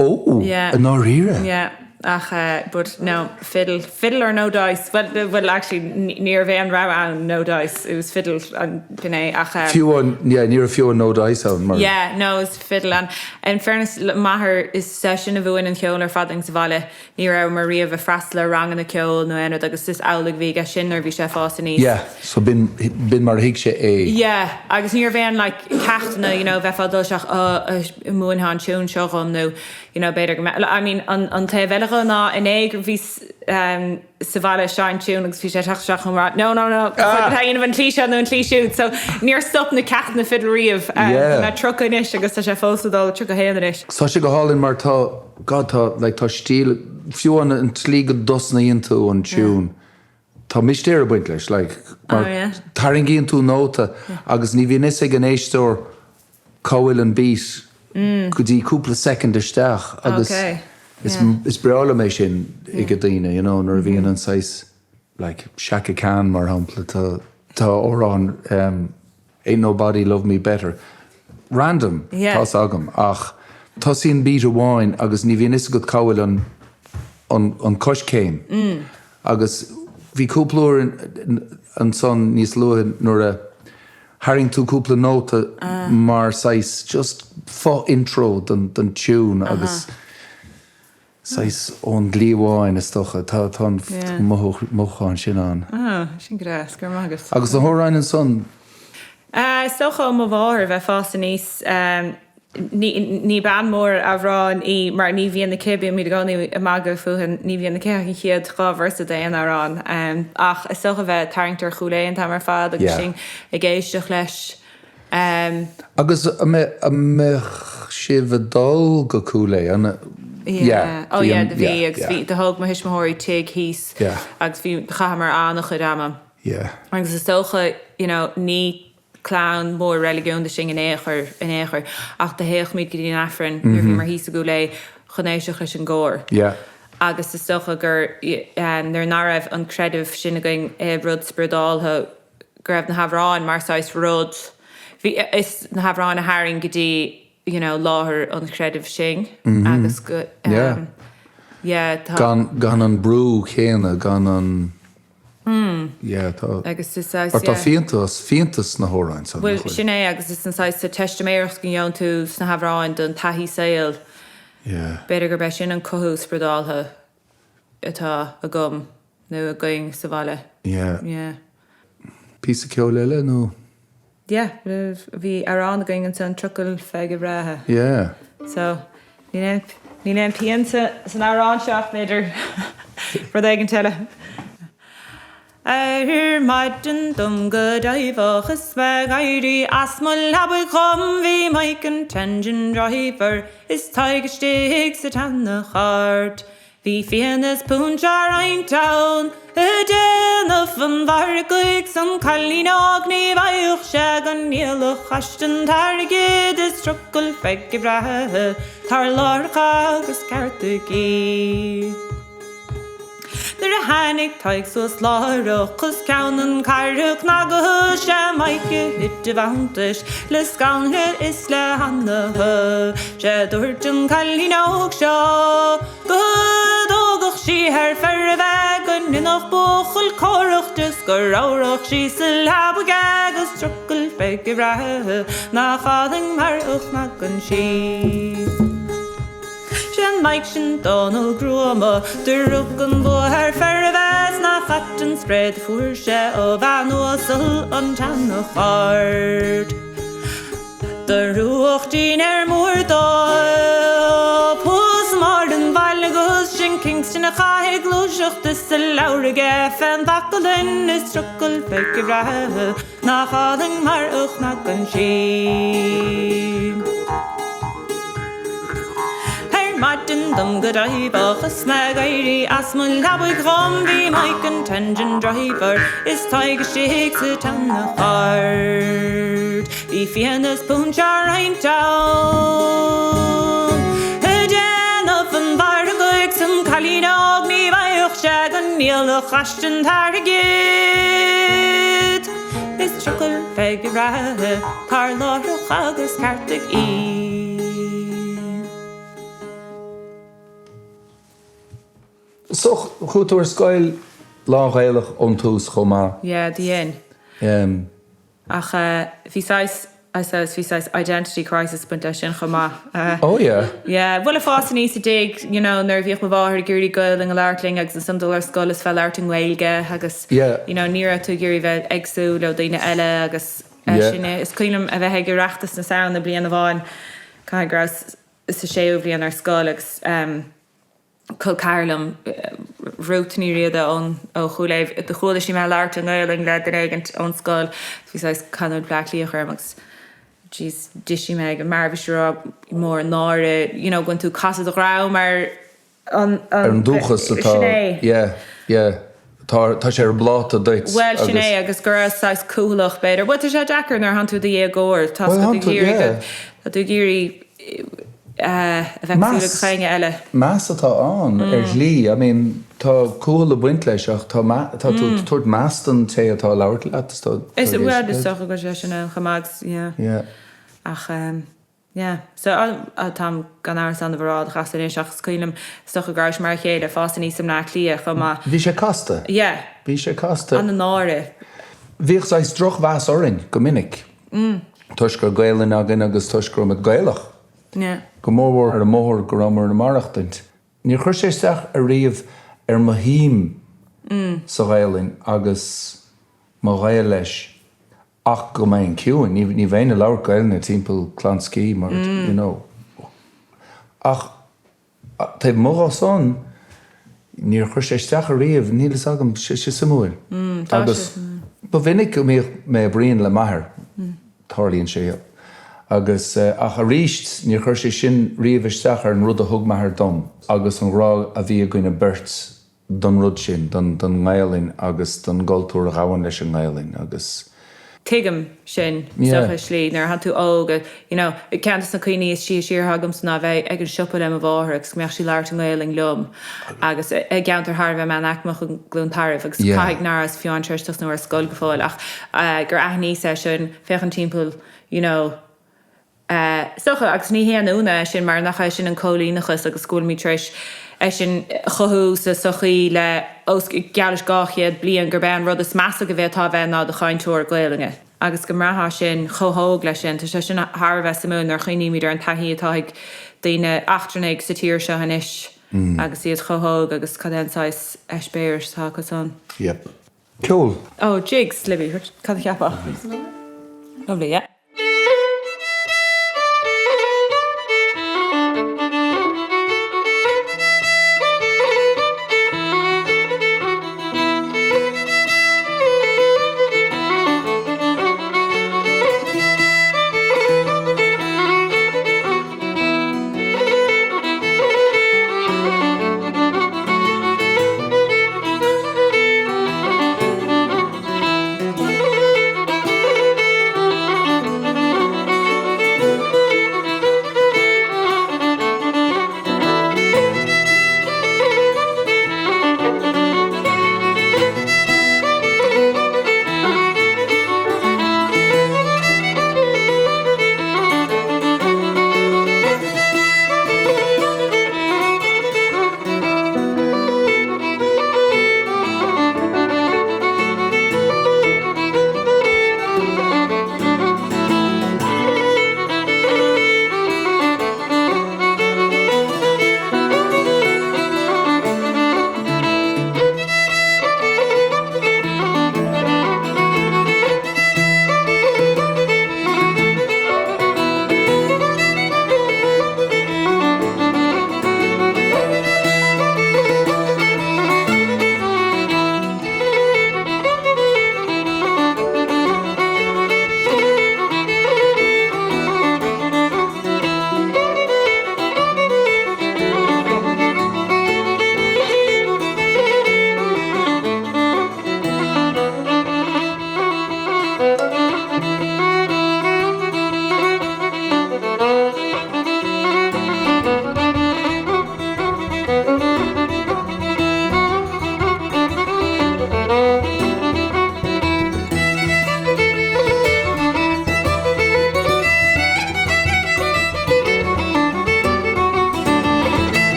Ó, i ndáiríre? Yeah, ach but no, fiddle, fiddle or no dice. Well, well actually ní raibh aon rogha ann, no dice, it was fiddle an b'in é ach. Fiú an, yeah, ní raibh fiú an no dice ann mar. Yeah, no, it was fiddle and in fairness m'athair is seisean a mhúin an ceol ar fad dúinn sa bhaile. Ní rabhamar riamh ag freastal ar ranganna ceoil nó aon rud agus is amhlaidh a bhí aige sin nuair a bhí sé ag fás aníos. Yeah, so b'in, b'in mar a thuig sé é. Yeah, agus ní raibh aon like ceachtanna, you know, bheifeá ag dul isteach, oh, an múinfeá an tiún seo dhom nó, you know, b'fhéidir go mbeadh, I mean, an, an taobh eile dho ná inné gur bhíos ehm sa bhaile ag seinnt tiún agus bhí sé ag teacht isteach chugam ag rá, no, no, no, tá a dhéanamh an tslí seo nó an tslí siúd. So níor stop na ceachtanna fidil riamh. Yeah. Tá mé 30 anois agus tá sé fós ag dul, 31 anois. Tá sé go hálainn mar tá, God tá, like tá stíl, fiú an an tslí go dtosnaíonn tú an tiún, tá mistéir ag baint leis, like mar tarraingíonn tú nóta agus ní bhíonn fhios ag an éisteoir cá bhfuil an beat go dtí cúpla soicind isteach agus is is breá liom é sin ag daoine, you know, nuair a bhíonn an saghas like Chaka Khan mar shampla, tá tá amhrán um, Ain't Nobody Love Me Better. Random, tá's agam, ach tosaíonn beat amháin agus ní bhíonn fhios agat cá bhfuil an an an coiscéim. Agus bhí cúpla uair ansan níos luaithe nuair a tharraing tú cúpla nóta mar saghas just fo-intro don don tune agus saghas ón gcliabhán is dócha. Tá tá an mothúchán sin ann. Ah, sin go deas, go raibh maith agat. Agus na hamhráin ansan? Is dócha ó mo mháthair a bheith fásta aníos, ní ní bean mór amhrán í mar ní bhíonn aici, bímid i gcónaí ag magadh fúithi, ní bhíonn aici ach an chéad dá véarsa d'aon amhrán. Ach is dócha bheith ag tarraingt ar Chúil Aodha an t-am ar fad agus sinn ag éisteacht leis. Agus an mbeadh sibh ag dul go Cúil Aodha, an Yeah, oh yeah, do bhí agus bhí, do thóg mo thuismitheoirí tigh thíos agus bhí, chaitheamar an-chuid ama. Yeah. Agus is dócha, you know, ní clann mór reiligiúnda sinn in aon chor, in aon chor, ach do théadh-muid go dtí an Aifreann nuair a bhíomar thíos i gCúil Aodha chun éisteacht leis an gcór. Yeah. Agus is dócha gur, nuair ná raibh an creideamh sin againn i rud spioradáltha, go raibh na hamhráin mar saghas rud, bhí, is na hamhráin a tharraing go dtí, you know, láthair an chreidimh sinn agus go, Yeah. yeah, tá. Gan, gan an brú chéanna, gan an, yeah, tá, Agus is saghas, mar tá yeah. fiántas, fiántas sna hamhráin san, Bhuel, nach bhfuil? sin é agus is an saghas teistiméireacht go ngeobhann tú sna hamhráin don taithí saoil, Yeah. b'fhéidir gurb é sin an cothú spioradáltha atá agam. nó againn sa bhaile. Yeah. Yeah. Píosa ceoil eile nó? Yeah, bhí amhrán againn ansan, Trucail Pheige Bhreátha. Yeah. So, níl aon, níl aon pian san amhrán seo ach b'fhéidir rud éigint eile. Ar maidin dom go deimheach is mé ag éirí as mo leabaidh dhom bhí Mike an t-engine driver is Tadhg istigh sa tseana-chairt. Bhí fíon is púins á roinnt ann, ag déanamh an mhargaidh 's an cailín óg ní bhfaigheadh sé go ndíolfadh aisti an t-airgead is trucail Pheige bhreátha tar láithreach agus ceartaigí. Nuair a tháinig Tadhg suas láithreach is ceann an chairr a chnagadh 'sé Mike a thit i bhfanntais le scanradh is le hanaithe 'Sé dúirt an cailín óg seo Go dtógfadh sí thar fearaibh é Go ndéanfadh buachaill córach di 's go ramhrfadh sí sa leabaidh é Agus trucail Pheige bhreátha nach álainn mar a chnagann sí. 'Sé an Mike sin Dónal Gruama Do rug an bua thar fearaibh é 's nach ait an spré do fuair sé ó bhean uasal an tseana-chairt. Do rugadh dinnéar mór dó. Phós Máire an bhaile 'gus sin Kingston a chaithfidh. leabhar aige fén bhaclainn is trucail bheag bhreá nach álainn mar a chnagann sí. Ar maidin dom go dtaobhach is mé ag éirí as mo leabaidh dhom bhí Mike an t-engine driver is Tadhg istigh sa tseana-chairt. Bhí fíon is púins á roinnt ann. Ag déanamh an mhargaidh 's an cailín óg ní bhfaigheadh sé go ndíolfadh aisti an t-airgead. Is trucail bheag bhreá tar láithreach agus ceartaigh í. So, chuaigh tú ar scoil lán-Ghaelach ón tús chomh maith? Yeah, dhein. Ach bhí saghas, I suppose, bhí saghas identity crisis ag baint leis sin chomh maith. Oh yeah. Yeah, bhuel ag fás aníos i dtigh, you know, nuair a bhíodh mo mháthair ag iarraidh Gaolainn a labhairt linn agus ansan dul ar scoil is bheith ag labhairt i nGaeilge agus, Yeah. you know, ní raibh tú ag iarraidh bheith éagsúil ó daoine eile agus Yeah. sin é. Is cuimhin liom a bheith ag Oireachtas na Samhna bliain amháin, caithfidh go rabhas sa séú bhliain ar scoil agus ehm, col ceathar liom, Ruth Ní Riada ón ó Chúil Aodha, do chuala sí mé ag labhairt i nGaolainn le duine éigint ón scoil, bhí saghas canúint Bhleá Cliathach orm agus jeez d'eisigh mé ag an mar bhí sí ag rá mór an náire, you know, go bhfuil tú ag casadh do dhroim ar an, an, Ar an dúchas atá, sin é. yeah, yeah. Tá, tá sé ar an bpláta duit Bhuel, sin é, agus go raibh saghas cúthaileach, b'fhéidir. Bhuel, tá sé deacair nuair atánn tú i do dhéagóir, tá Bhuel, tú tá ag tú, iarraidh yeah. go, tá tú ag iarraidh a bheith cosúil le gach éinne eile. Meas atá ann, ar shlí. I mean, tá cúthaileacht ag baint leis ach tá, tá tú ag tabhairt meas don té atá ag labhairt leat, is tá, tá Is, bhuel, is dócha go bhfuil sé sin ann chomh maith agus, yeah. Yeah. Ach, Yeah. So, táim gan amhras annamh a rá do chas anois ach is cuimhin liom, is dócha go raibh sé mar a chéile, fás aníos i mBleá Cliath chomh maith. Bhí sé casta. Yeah. Bhí sé casta. An-náire. Bhíodh saghas drochmheas orainn go minic. Toisc go raibh Gaelainn againn agus toisc go raibh muid Gaelach. Yeah. Go mórmhór ar an mbóthar go rabhamar ag maireachtaint. Níor chuir sé isteach ariamh ar mo shuim sa Ghaelainn agus mo ghaol leis. Ach go mbeinn ciúin, ní bheinn ag labhairt Gaelainne timpeall Clonskeagh mar, you know. Ach taobh amuigh dhó san, níor chuir sé isteach ariamh, níl fhios agam, sé sé suimiúil. Agus ba mhinic go mbíodh mé ag bruíon le m'athair, tarlaíonn sé, agus, ach arís, níor chuir sé sin riamh isteach ar an rud a thug m'athair dom agus an ghrá a bhí againne beirt don rud sin, don nGaelainn agus don gcultúr a ghabhann leis an nGaelainn agus. Tuigim sin, is dócha, i slí, nuair atánn tú óg, you know, ceann de na cuimhní is sia siar atá agamsa ná bheith ag an siopa le mo mháthair agus go mbeadh sí ag labhairt i nGaelainn liom agus i gceantar thar a bheith meánaicmeach i gCluain Tarbh agus caithfidh nach rabhas fiú amháin tar éis tosnú ar scoil go fóill ach gur aithníos é sin, féachaint timpeall, you know. Is dócha, agus ní haon ionadh é sin mar nach é sin an coilíneachas agus go bhfuilimid tar éis é sin a chothú sa sochaí le os geall leis 200 bliain gurb é an rud is measa go bhféadfá a bheith ná do chainteoir Gaelainne. Agus go mbraithfeá sin chomh hóg leis sin, tá sé sin thar a bheith suimiúil nuair a chuimhnímid ar an taithí atá ag daoine eachtrannaigh sa tír seo anois agus iad chomh hóg agus cad é an saghas eispéiris atá acu san. Yep. Ceol. Oh, Jigs, Libby, cad a cheapfá? Lovely, yeah.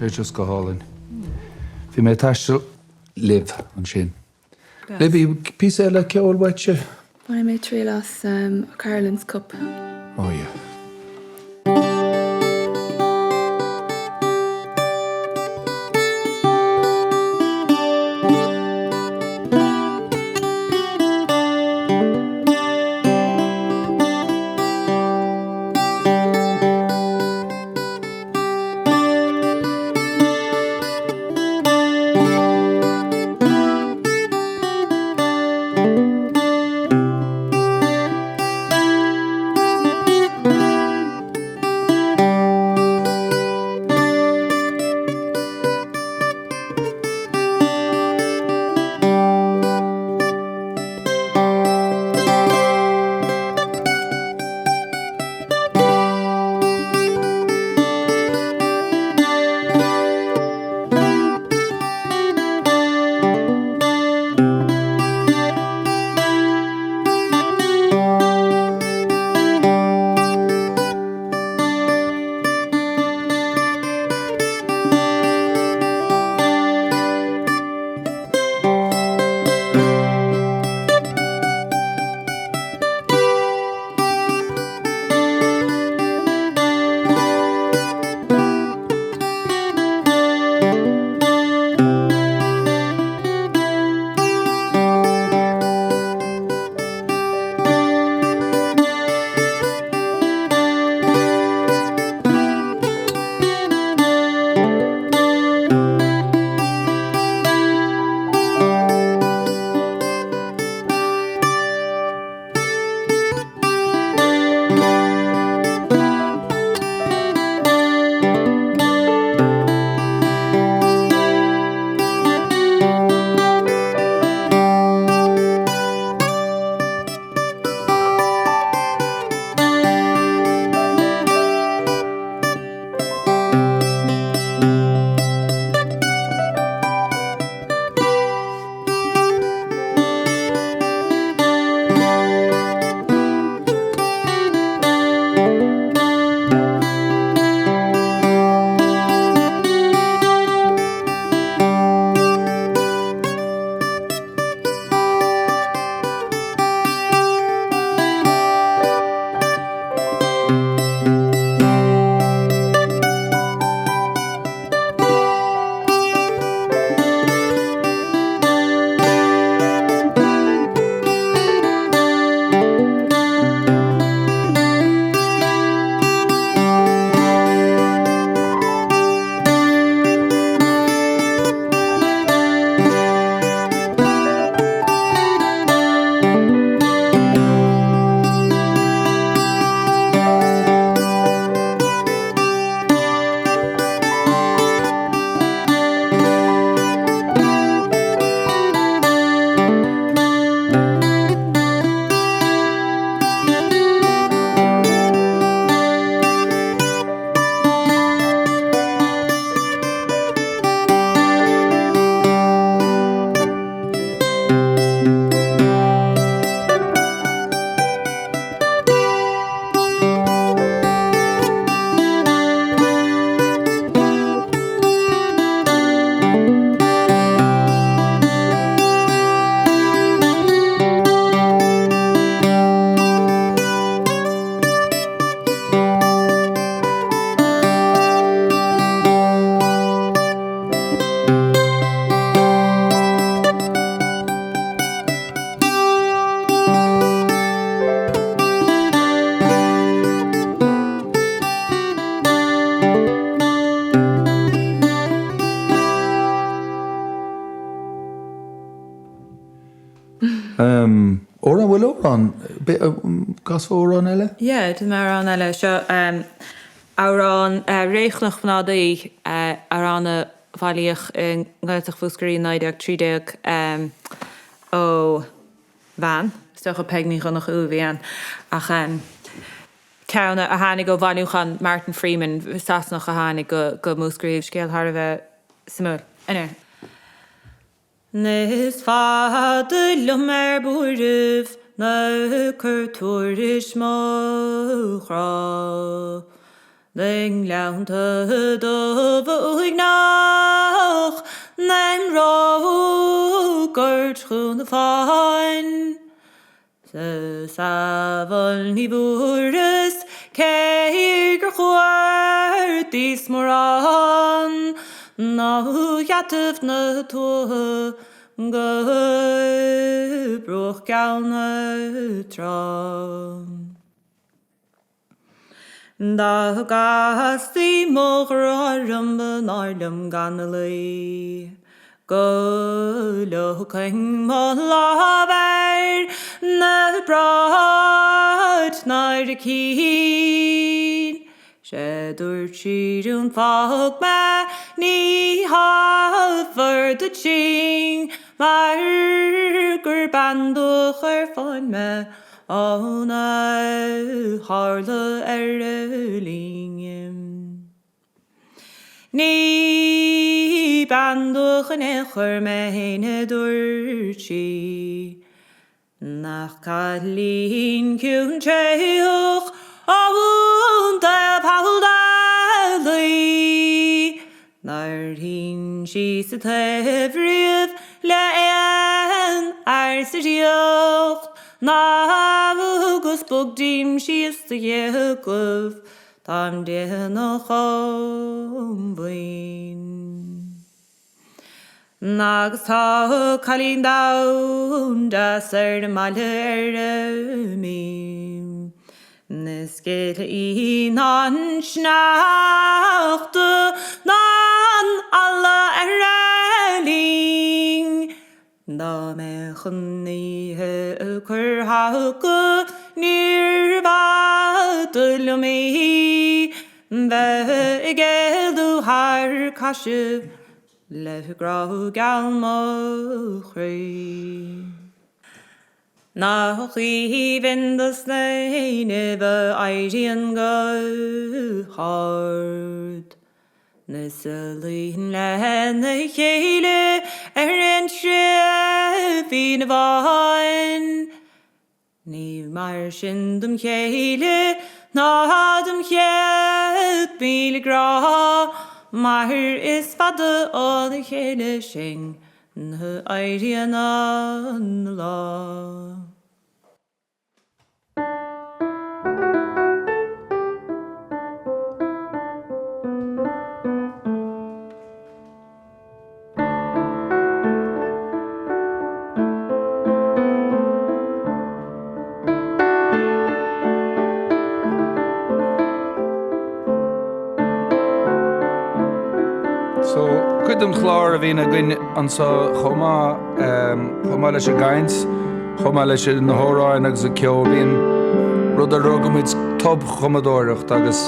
Sé just go hálainn. Bhí mé ag taisteal libh ansin. Libby, píosa eile ceoil uaitse? Bainfidh mé triail as O'Carolan's Cup. Oh yeah. Amhrán, bhfuil amhrán, casfá amhrán eile? Yeah, déanfaidh mé amhrán eile. Seo amhrán Ré Chnoc Mná Daoi, amhrán a bailíodh i nGaeltacht Mhúscraí i 1913 ó bhean, is dócha Peig Ní Dhonnchú a bhí ann, ach ceann a tháinig ó bhailiúchán Martin Freeman, Sasanach a tháinig go Múscraí. Scéal thar a bheith suimiúil. Anyway. Is fada liom ar buaireamh ná ag cur tuairisc mo ghrá. Na ngleannta dubha uaigneach na nGort Chú na Fáin. Sa samhail ní bhfuaireas cé gur chuardaíos mórán ná geataibh na tuaithe go bruach geal na trá. Dá gcastaí mo ghrá orm ba náir liom gan a luí Go leagfainn mo lámh ar na bráid náire cinn. 'Sé dúirt sí rún fág mé ní hábhar duit sin mar gur bean dubhach ar fáin mé Óna tharla ar a linn. Ní bean dubhach in aon chor mé fhéin a dúirt sí. Nach cailín ciúin tréitheach ón taobh thall de Laoi. Nár shín sí sa taobh riamh le aon fhear sa ríocht ná agus bog díom síos do ghéagaibh táim déanach óm mhaoin. Agus tá cailín donn deas ar an mbaile ar a mín. Is gile í ná an sneachta ná an eala ar a linn. Dá mbeadh an oíche ag cur thaca níorbh fhada liom í bheith ag éalú thar caise le grá geal mo chroí. Nach aoibhinn dos na héanaibh a éiríonn go hard 'Gus a luíonn lena chéile ar an sreibhín amháin. Ní mar sin dom chéile ná dom chéad míle grá Mar is fada óna chéile sinn Nuair a éiríonn an lá. So, cuid den chlár a bhíonn againn anseo chomh maith, chomh maith leis an gcaint, chomh maith leis na hamhráin agus an ceol, bíonn rud ar a dtugaimid tobchumadóireacht agus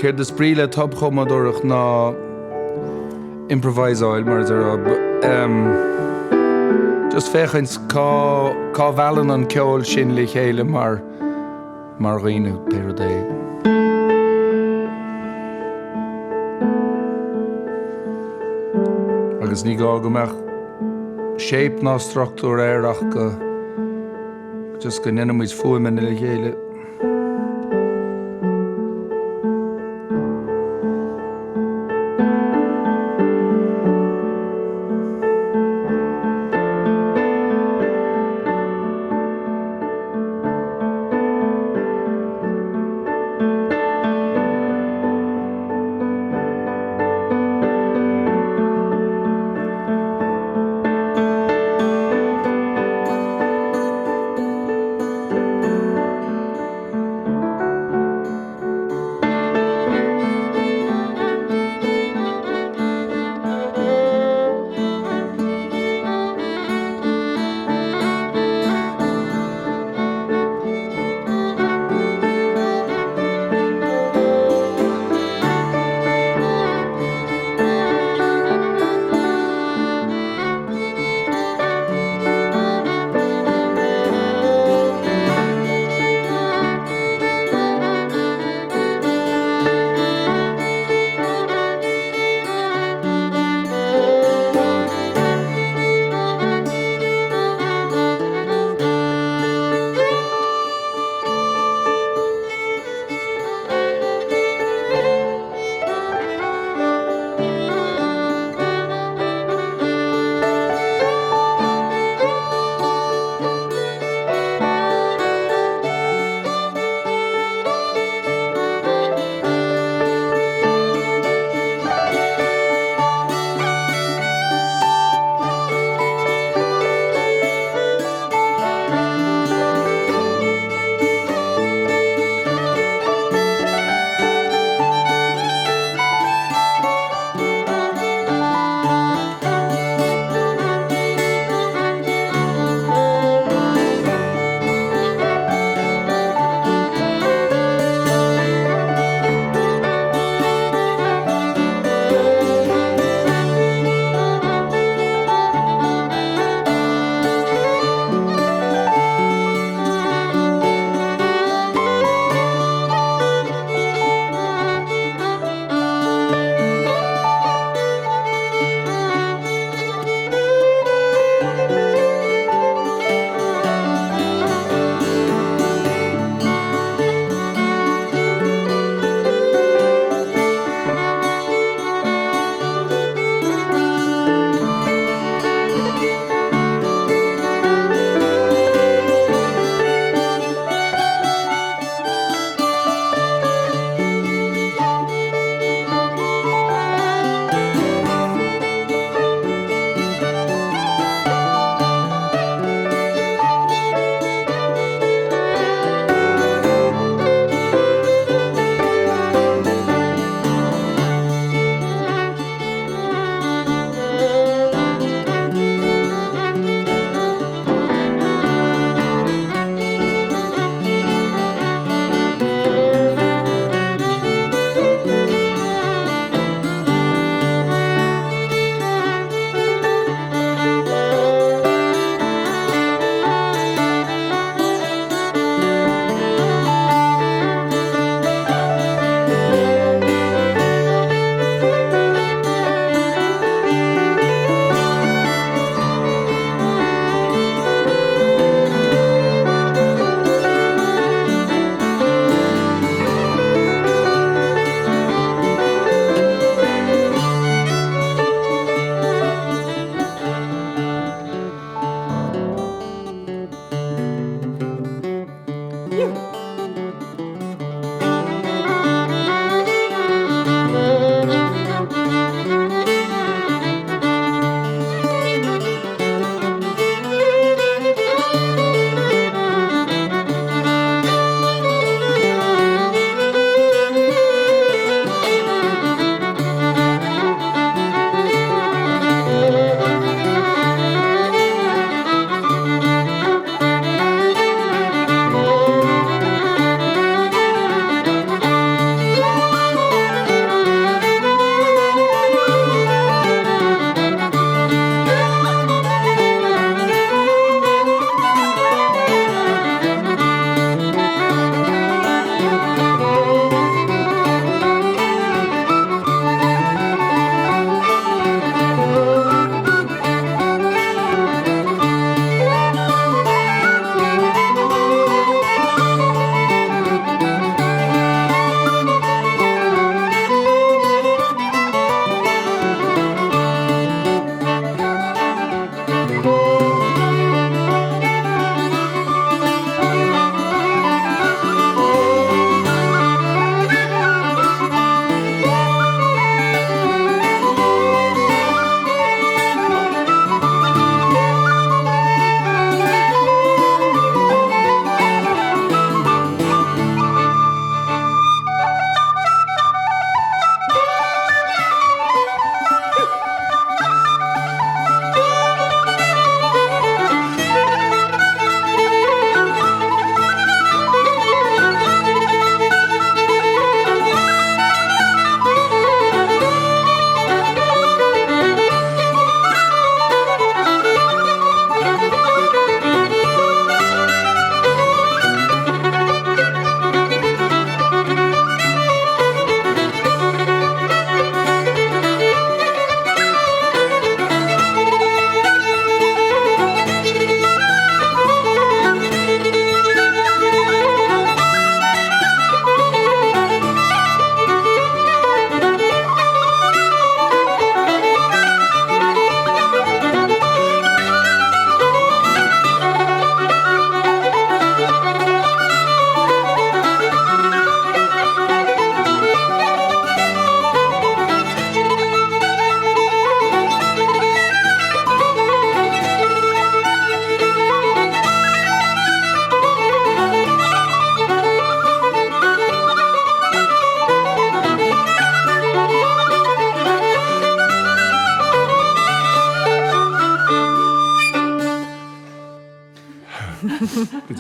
céard is brí le tobchumadóireacht ná improvisáil, mar a déarfá, just féachaint cá, cá mheallann an ceol sinn le chéile mar. mar dhaoine, pé rud é. Agus ní gá go mbeadh shape ná struchtúr air ach go, just go ndéanann muid fuaimeanna le chéile.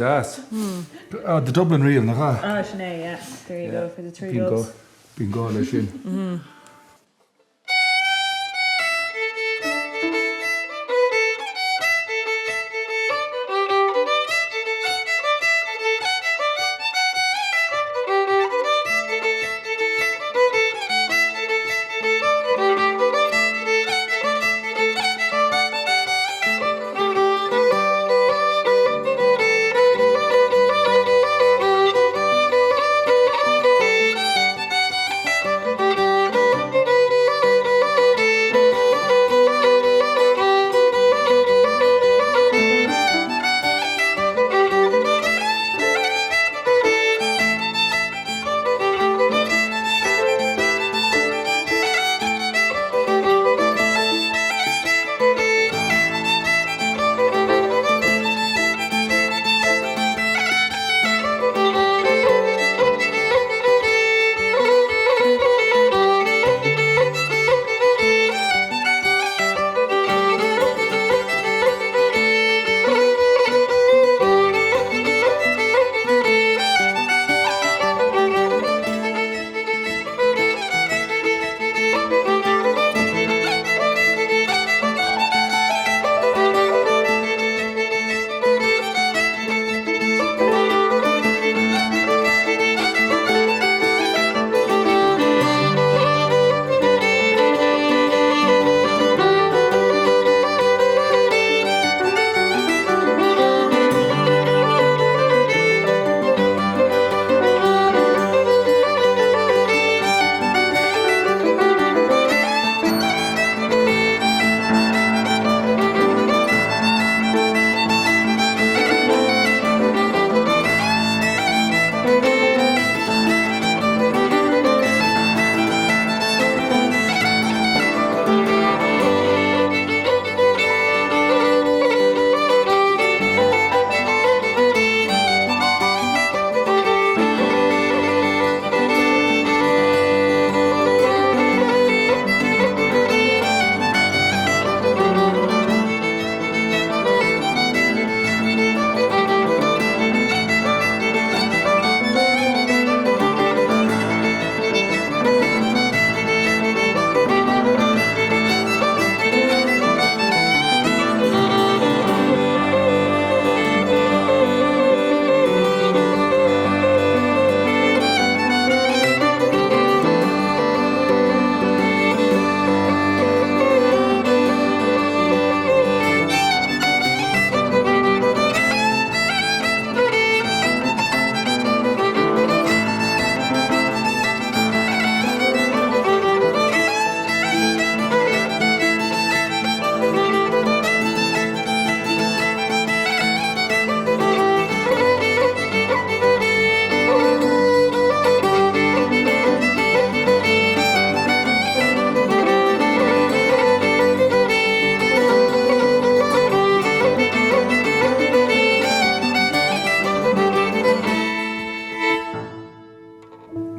An-deas. The Dublin Reel, nach ea? Ah, sin é, yeah. There you go, for the Tree Dubs. Bíonn gá leis sin.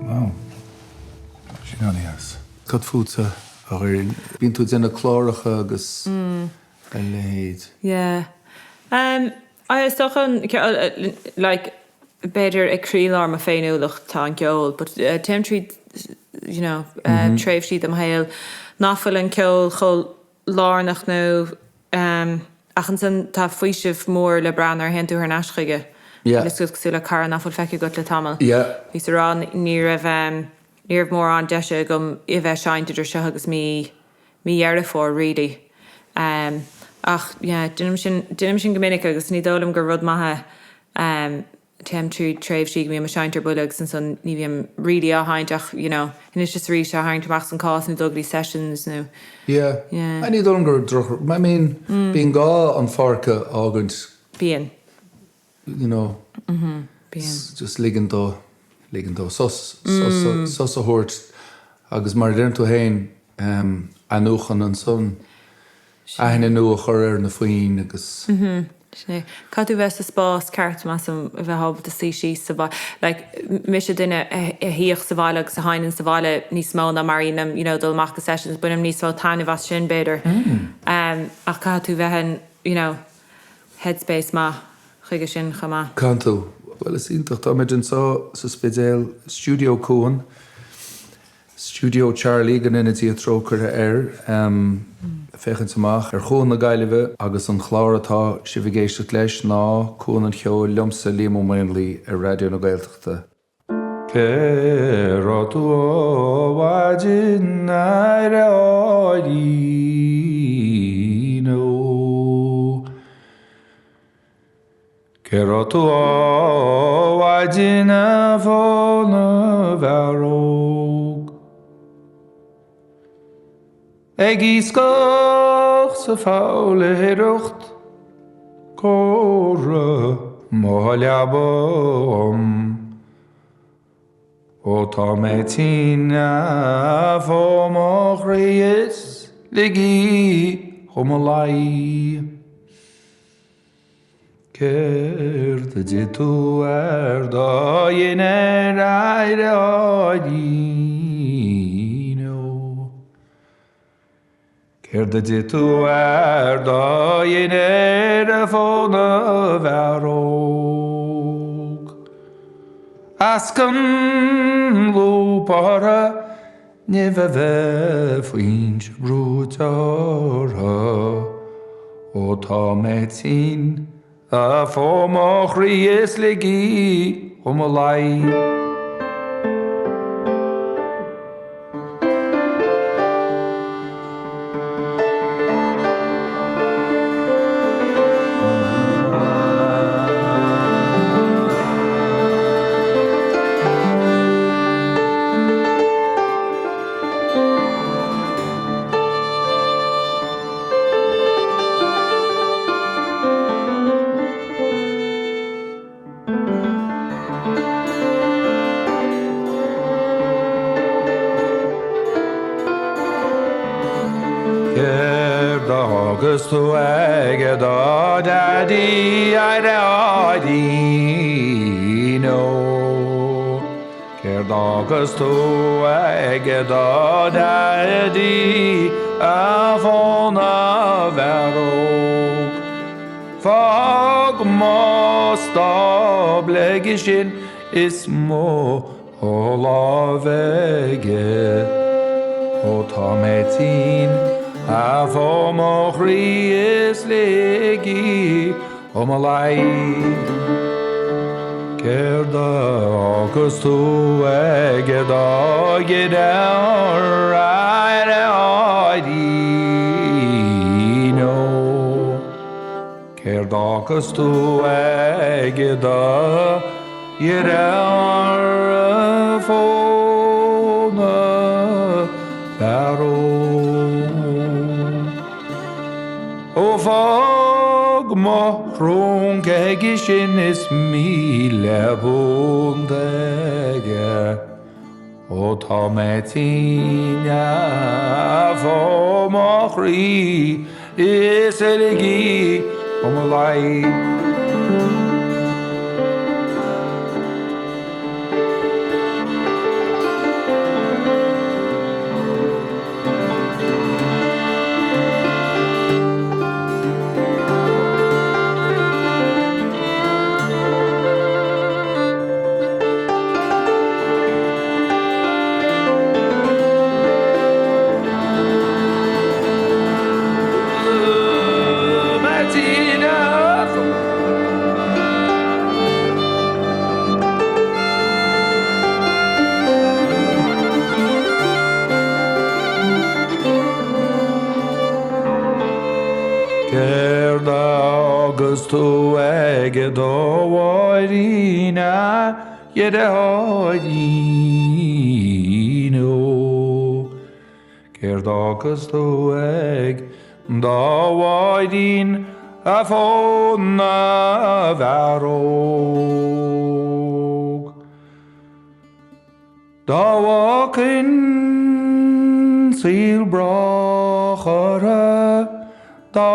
Wow. Sin an-deas. Cad fútsa, a Dhoireann? Bíonn tú ag déanamh cláracha agus a leithéid. Yeah. Is dócha an ceol, like, b'fhéidir ag croílár mo féiniúlacht tá an ceol, but téim tríd, you know, tréimhsí de mo shaol nach bhfuil an ceol chomh lárnach nó ach ansan tá faoiseamh mór le brath nuair a théann tú thar n-ais chuige. Yeah. Tá cosúil le cara nach bhfuil feicthe agat le tamall. Yeah. Bhíos ag rá ní raibh ní raibh mórán deise agam a bheith ag seinnt idir seo agus mí mí Dheireadh Fómhair really. Ach yeah déanaim sin déanaim sin go minic agus ní dóigh liom gur rud maith é Téim tríd tréimhsí go mbím ag seinnt ar buile agus ansan ní bhím really á sheinnt ach you know anois is arís á tharraingt amach as an cás nó dul go dtí sessions nó Yeah. yeah. Ní dóigh liom gur droch I mean bíonn gá an pháirc a fhágaint. Bíonn. You know. Bíonn. Just ligean dó ligean dó sos sos sos a thabhairt agus mar a deireann tú féin athnuachan ansan. Aithne nua a chur ar na foinn agus. Sin é. Caithfidh tú bheith sa spás ceart, measaim, a bheith ábalta suí síos sa bhaile. Like, mise duine a shuíodh sa bhaile agus a sheinneann sa bhaile níos mó ná mar a dhéanaim, you know, dul amach go sessions. Bainim níos mó taitneamh as sin, b'fhéidir. Ach caithfidh tú bheith in, you know, headspace maith. chuige sin chomh maith. Canann tú? Bhuel, is iontach. Táimid anseo sa Spidéal, Stiúideo Cuan, Stiúideo Charlie, go ndéana Dia trócaire air, ag féachaint amach ar Chuan na Gaillimhe agus an clár atá sibh ag éisteacht leis ná Cuan an Cheoil liomsa, Liam Ó Maonlaí, ar Raidió na Gaeltachta. Cé raibh tú a mhaighdean a dheartháirín ó? Cé raibh tú a mhaighdean a phóg na bhfear óg? Ag iascach sa pholl i hoidhreacht córa mo leaba dhom. Ó tá mé tinn a phóg mo chroí is lig í dhom a luí. Céard a d'ith tú ar do dhinnéar a dheartháirín ó? Céard a d'ith tú ar do dhinnéar a phóg na bhfear óg? Eascann lúb orthu Nimh a bheith foinse brúite orthu Ó tá mé tinn a phóg mo chroí is lig í dhom a luí. Céard a fhágas tú ag do dhaidí a dheartháirín ó? Céard a fhágas tú ag do dhaidí a phóg na bhfear óg? Fág mo stábla aige sin is mo lámh aige. Ó tá mé tinn a phóg mo chroí is lig í dhom a luí. Céard a fhágas tú ag do dheartháir a dheartháirín ó? Céard a fhágas tú ag do dheartháir a phóg na bhfear óg? Ó fág mo thrunc aige sin is £1,000 aige. Ó tá mé tinn a phóg mo chroí is lig í dhom a luí. Céard a fhágas tú ag do Mháirín a dheartháirín ó? Céard a fhágas tú ag do Mháirín a phóg na bhfear óg? Dá bhfágfainn saol brách orthu, dá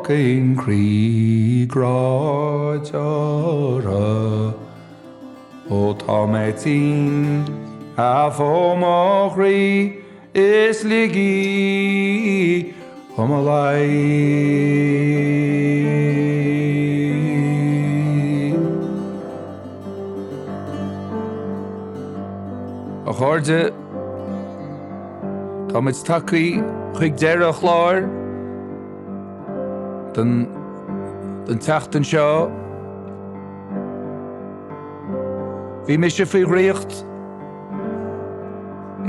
bhfágfainn croí gráite orthu. Ó tá mé tinn, a phóg mo chroí, is lig í dhom a luí. chairde, táimid tagtha chuig deireadh an chláir don don tseachtain seo. Bhí mise faoi dhraíocht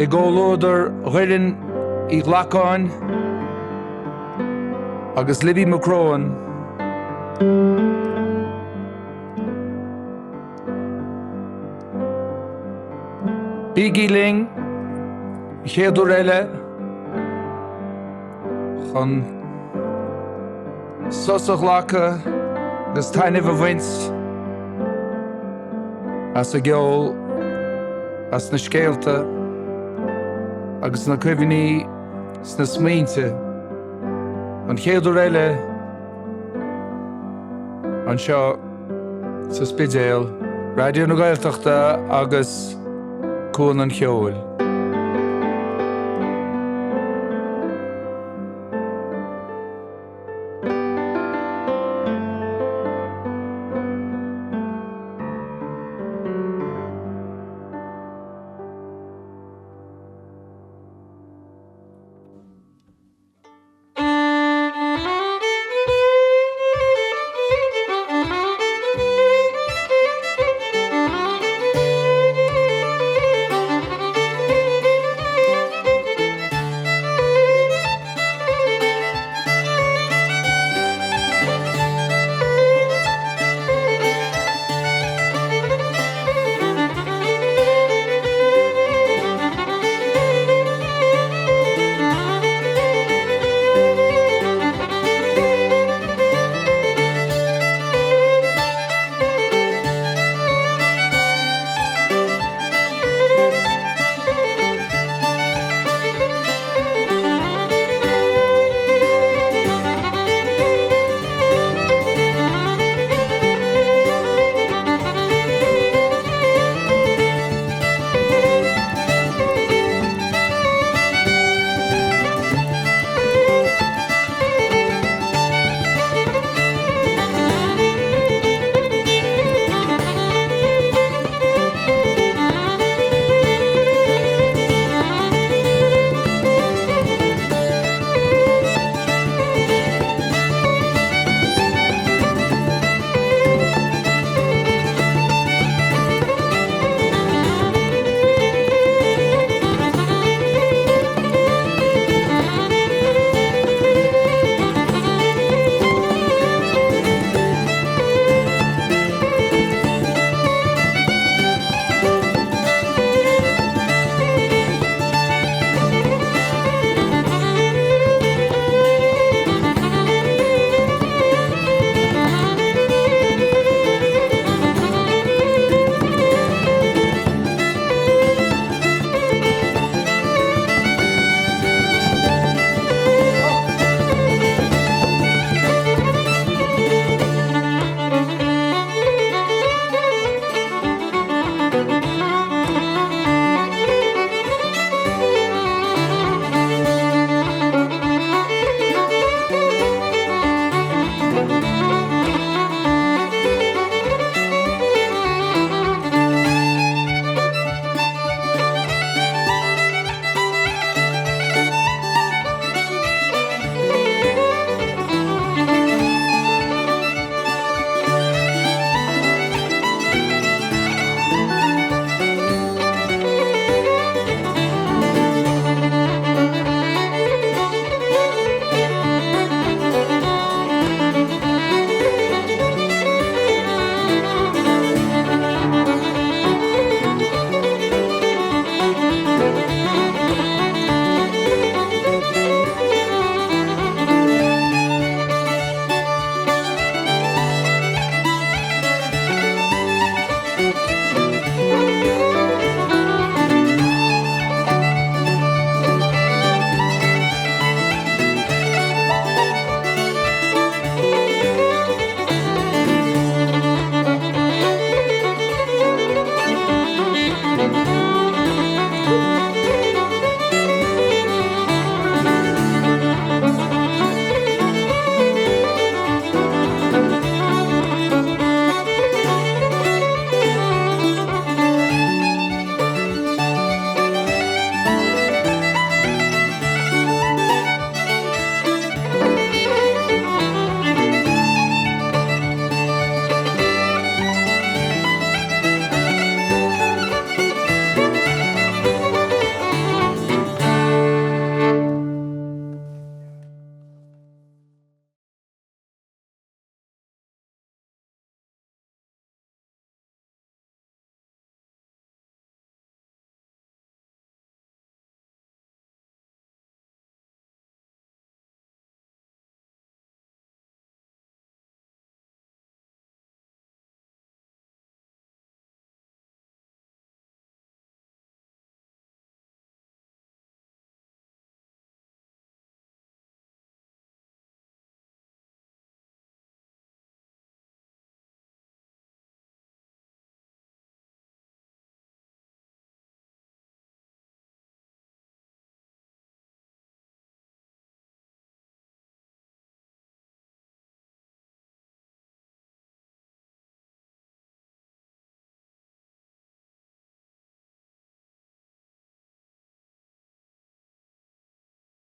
i gcomhluadar Dhoireann Uí Ghlacáin agus Libby McCrohan. Bígí linn an chéad uair eile chun sos a ghlacadh agus taitneamh a bhaint as an gceol, as na scéalta agus na cuimhní 's na smaointe an chéad uair eile. Anseo sa Spidéal, Raidió na Gaeltachta agus Cuan an Cheoil.